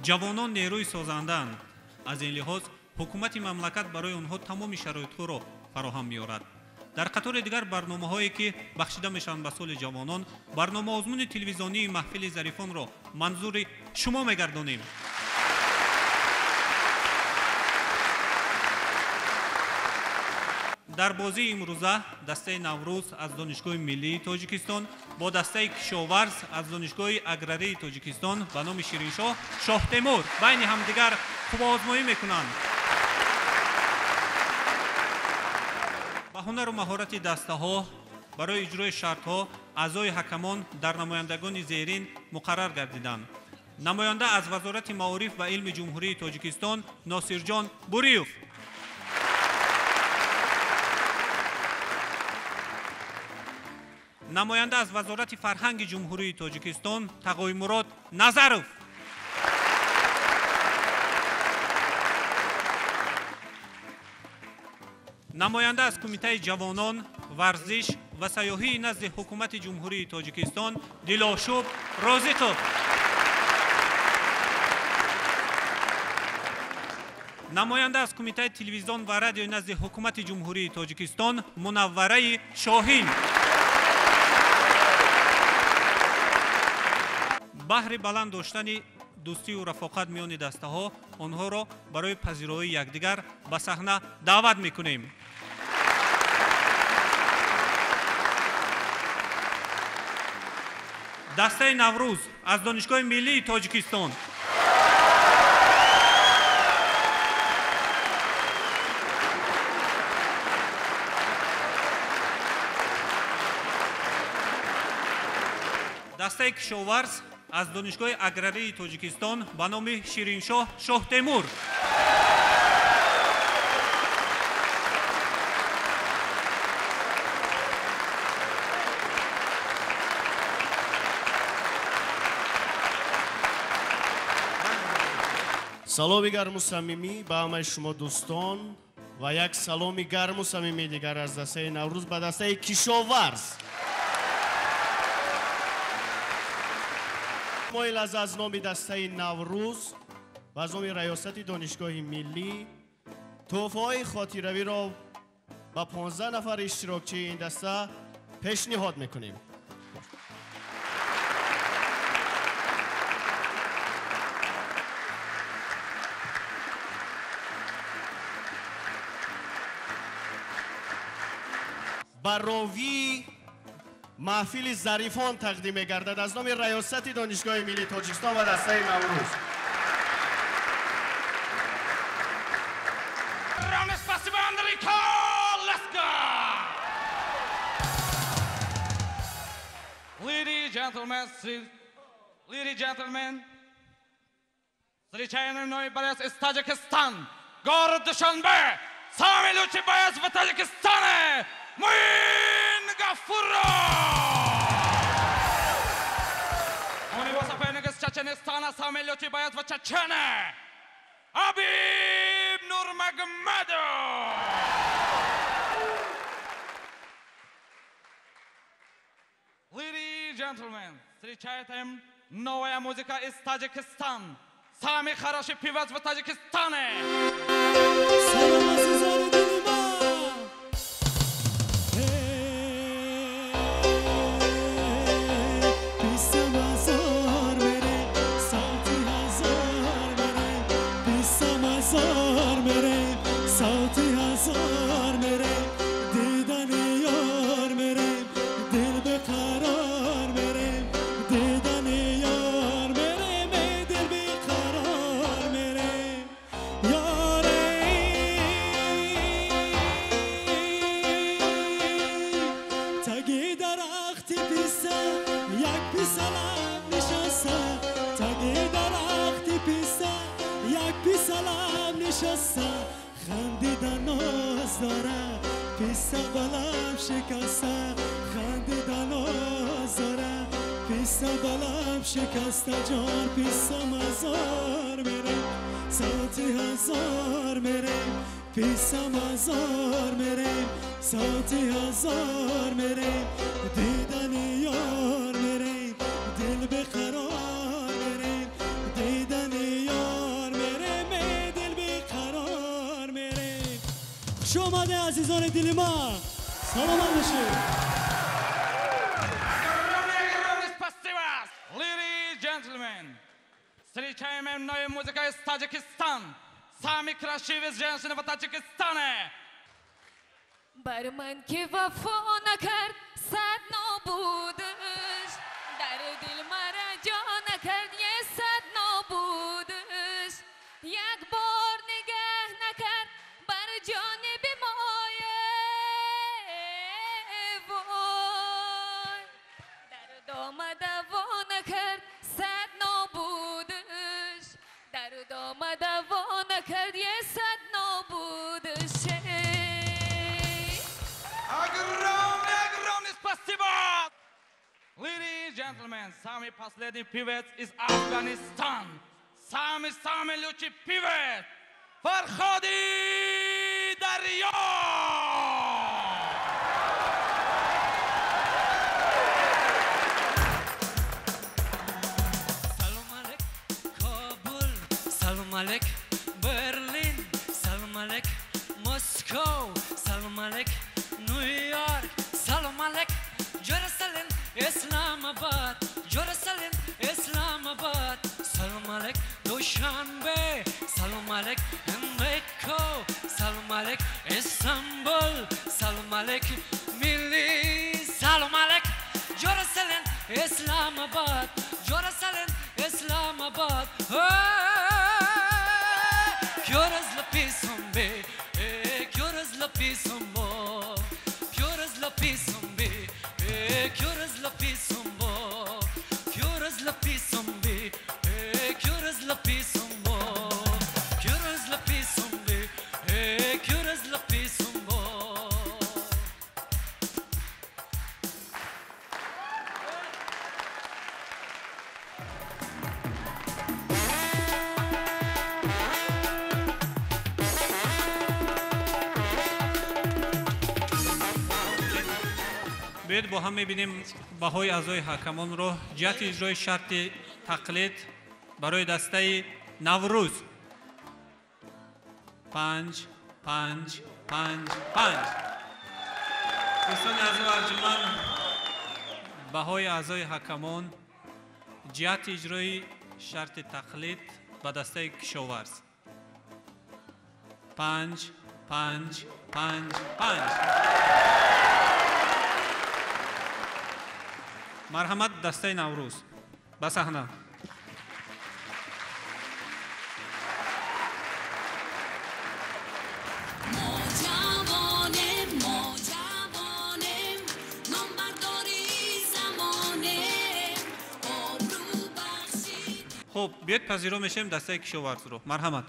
جوانان نیروی سازنده‌اند. از این لحاظ حکومت مملکت برای آنها تمام شرایط‌ها را فراهم می‌آورد. در قطار دیگر برنامه‌هایی که بخشیده می‌شوند به سال جوانان، برنامه آزمون تلویزیونی محفل ظریفان را منظور شما می‌گردانیم. در بازی امروزه دسته نوروز از دانشگاه ملی تاجیکستان با دسته کشاورز از دانشگاه اگراری تاجیکستان به نام شیرینشاه شاه تیمور بین همدیگر خوب آزمایی میکنند. به هنر و مهارت دسته ها Барои иҷрои шартҳо аъзои ҳакамон дар намояндагони зерин муқаррар гардиданд. Намоянда аз Вазорати маориф ва илми Ҷумҳурии Тоҷикистон Носирҷон Буриев. Намоянда аз Вазорати фарҳанги Ҷумҳурии Тоҷикистон Тағоймурод Назаров. Намоянда аз Кумитаи ҷавонон, варзиш ва сайёҳии назди Ҳукумати Ҷумҳурии Тоҷикистон Дилошуб Розиқов. Намоянда аз Кумитаи телевизион ва радиои назди Ҳукумати Ҷумҳурии Тоҷикистон Мунаввараи Шоҳин. Баҳри баланд доштани дӯстию рафоқат миёни дастаҳо онҳоро барои пазироии якдигар ба саҳна даъват мекунем. Дастаи Наврӯз аз Донишгоҳи миллии Тоҷикистон. Дастаи Кишоварз аз Донишгоҳи аграрии Тоҷикистон ба номи Шириншоҳ Шоҳтемур. Саломи гарму самимӣ ба ҳамаи шумо дӯстон ва як саломи гарму самимии дигар аз дастаи Наврӯз ба дастаи Кишоварз. Мо ин лаҳза аз номи дастаи Наврӯз ва аз номи раёсати Донишгоҳи миллӣ тӯҳфаҳои хотиравиро ба 15 нафар иштирокчии ин даста пешниҳод мекунем. Ба ровии маҳфили Зарифон тақдим мегардад аз номи раёсати Донишгоҳи миллии Тоҷикистон ва дастаи Наврӯз. Спасибо, Андрейко! Let's go! Ladies gentlemen, встречаем новый боец из Таджикистана, город Душанбе, самый лучший боец в Таджикистане, Муин Гафуров! У него соперник из Чеченистана, самый лучший боец в Чечне, Абиб Нурмагомедов! Ladies and gentlemen, встречаем новая музыка из Таджикистана, самый хороший певец в Таджикистане! شکست جان پیسم هزار میره ساعتی هزار میره پیسم هزار میره ساعتی هزار میره دیدن یار میره دل به قرار میره دیدن یار میره دل به قرار میره. خوش آمده عزیزان دل ما، سلامت باشید. Встречаем новая музыка из Таджикистана. Самый красивый женщина в Таджикистане. Бар ман ки вафо накард, сад нобудаш. Дар дил мара ҷо накард, е сад нобудаш. Як бор нигаҳ накард, бар ҷониби мое. Вой. Дард омада во накард сад нобудше. Огромное, огромное спасибо! Ladies and gentlemen, самый последний певец из Афганистан. Самый-самый лучший певец Фарходи Дарьё! Салом алейк, Кабул, салом алейк, Берлин, салом алейк, Москва, салом алейк, Нью-Йорк, салом алейк, Jerusalem, Islamabad, Jerusalem, Islamabad, салом алейк, Душанбе, салом алейк, Мекка, салом алейк, Истанбул, салом алейк, Милли, салом алейк, Jerusalem, Islamabad, Jerusalem, Islamabad. Kyoruz lapisumbe, kyoruz lapisumbo, kyoruz lapisumbe, kyoruz lapisumbo, kyoruz lapisumbe, kyoruz lapisumbo, kyoruz lapisumbe, kyoruz lapisumbo. Биёед бо ҳам мебинем баҳои аъзои ҳакамонро ҷиҳати иҷрои шарти тақлид барои дастаи Наврӯз. 5 5 5 5. Дӯстони азизу арҷуманд, баҳои аъзои ҳакамон ҷиҳати иҷрои шарти тақлид ба дастаи Кишоварз. 5 5 5 5. Марҳамат, дастаи Наврӯз ба саҳна. Хуб, биёед пазиро мешавем дастаи Кишоварзро. Марҳамат.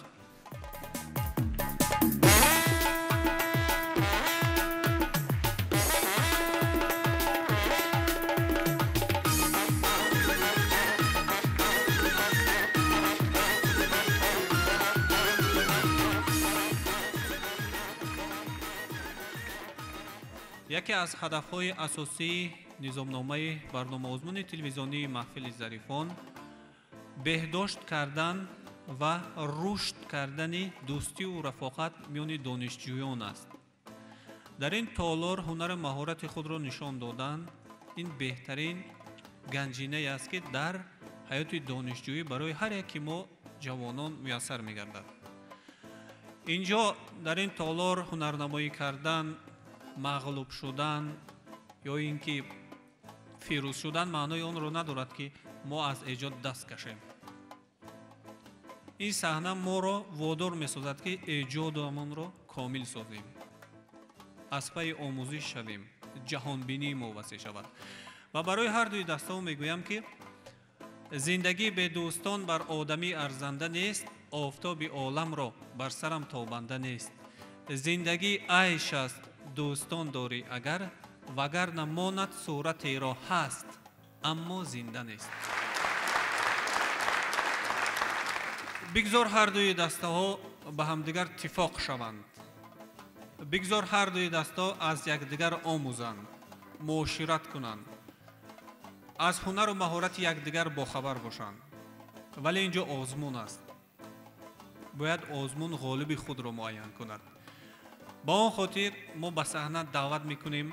Яке аз ҳадафҳои асосии низомномаи барномаозмуни телевизионии маҳфили зарифон беҳдошт кардан ва рушд кардани дӯстиву рафоқат миёни донишҷӯён аст. Дар ин толор ҳунару маҳорати худро нишон додан ин беҳтарин ганҷинае аст, ки дар ҳаёти донишҷӯӣ барои ҳар яки мо ҷавонон муяссар мегардад. Инҷо дар ин толор ҳунарнамоӣ кардан, мағлуб шудан ё ин ки фирӯз шудан маънои онро надорад, ки мо аз эҷод даст кашем. Ин саҳна моро водор месозад, ки эҷодамонро комил созем, аз пайи омӯзиш шавем, ҷаҳонбинии мо васеъ шавад. Ва барои ҳар дуи дастаҳо мегӯям, ки зиндагӣ бедӯстон бар одамӣ арзанда нест, офтоби оламро бар сарам тобанда нест. Зиндагӣ айш аст, дӯстон дорӣ агар, вагарна монад суратеро ҳаст, аммо зинда нест. Бигзор ҳар дуи дастаҳо ба ҳамдигар тифоқ шаванд, бигзор ҳар дуи дастаҳо аз якдигар омӯзанд, муошират кунанд, аз ҳунару маҳорати якдигар бохабар бошанд. Вале инҷо озмун аст, бояд озмун ғолиби худро муайян кунад. Ба он хотир мо ба саҳна даъват мекунем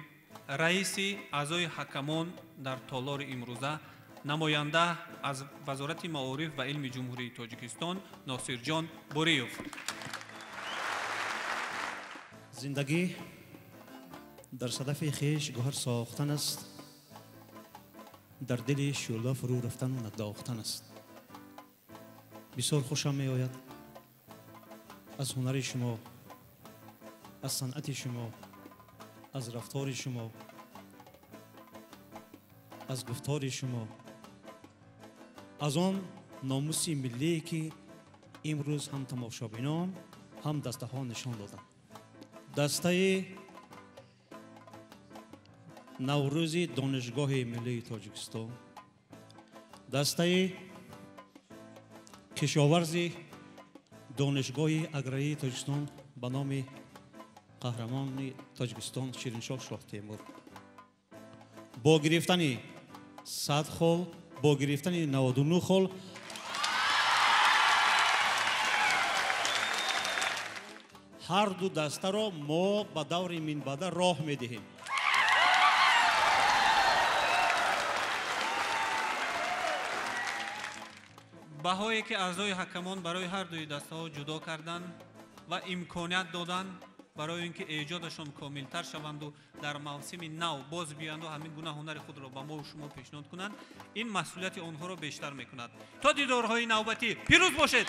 раиси аъзои ҳакамон дар толори имрӯза, намоянда аз Вазорати маориф ва илми Ҷумҳурии Тоҷикистон Носирҷон Бориев. Зиндагӣ дар садафи хеш гӯҳар сохтан аст, дар дили шӯъла фурӯ рафтану надохтан аст. Бисёр хушам меояд аз ҳунари шумо, аз санъати шумо, аз рафтори шумо, аз гуфтори шумо, аз он номуси миллие, ки Имрӯз ҳам тамошобинон, ҳам дастаҳо нишон доданд. Дастаи Наврӯзи Донишгоҳи Миллии Тоҷикистон, дастаи кишоварзи Донишгоҳи Аграрии Тоҷикистон ба номи қаҳрамони Тоҷикистон Шириншоҳ Шоҳтемур бо гирифтани 100 хол, бо гирифтани 99 хол ҳар ду дастаро мо ба даври минбаъда роҳ медиҳем. Баҳое ки аъзои ҳакамон барои ҳар дуи дастаҳо ҷудо карданд ва имконият доданд барои ин ки эҷодашон комилтар шаванду дар мавсими нав боз биёянду ҳамин гуна ҳунари худро ба мову шумо пешниҳод кунанд, ин масъулияти онҳоро бештар мекунад. То дидорҳои навбатӣ пирӯз бошед.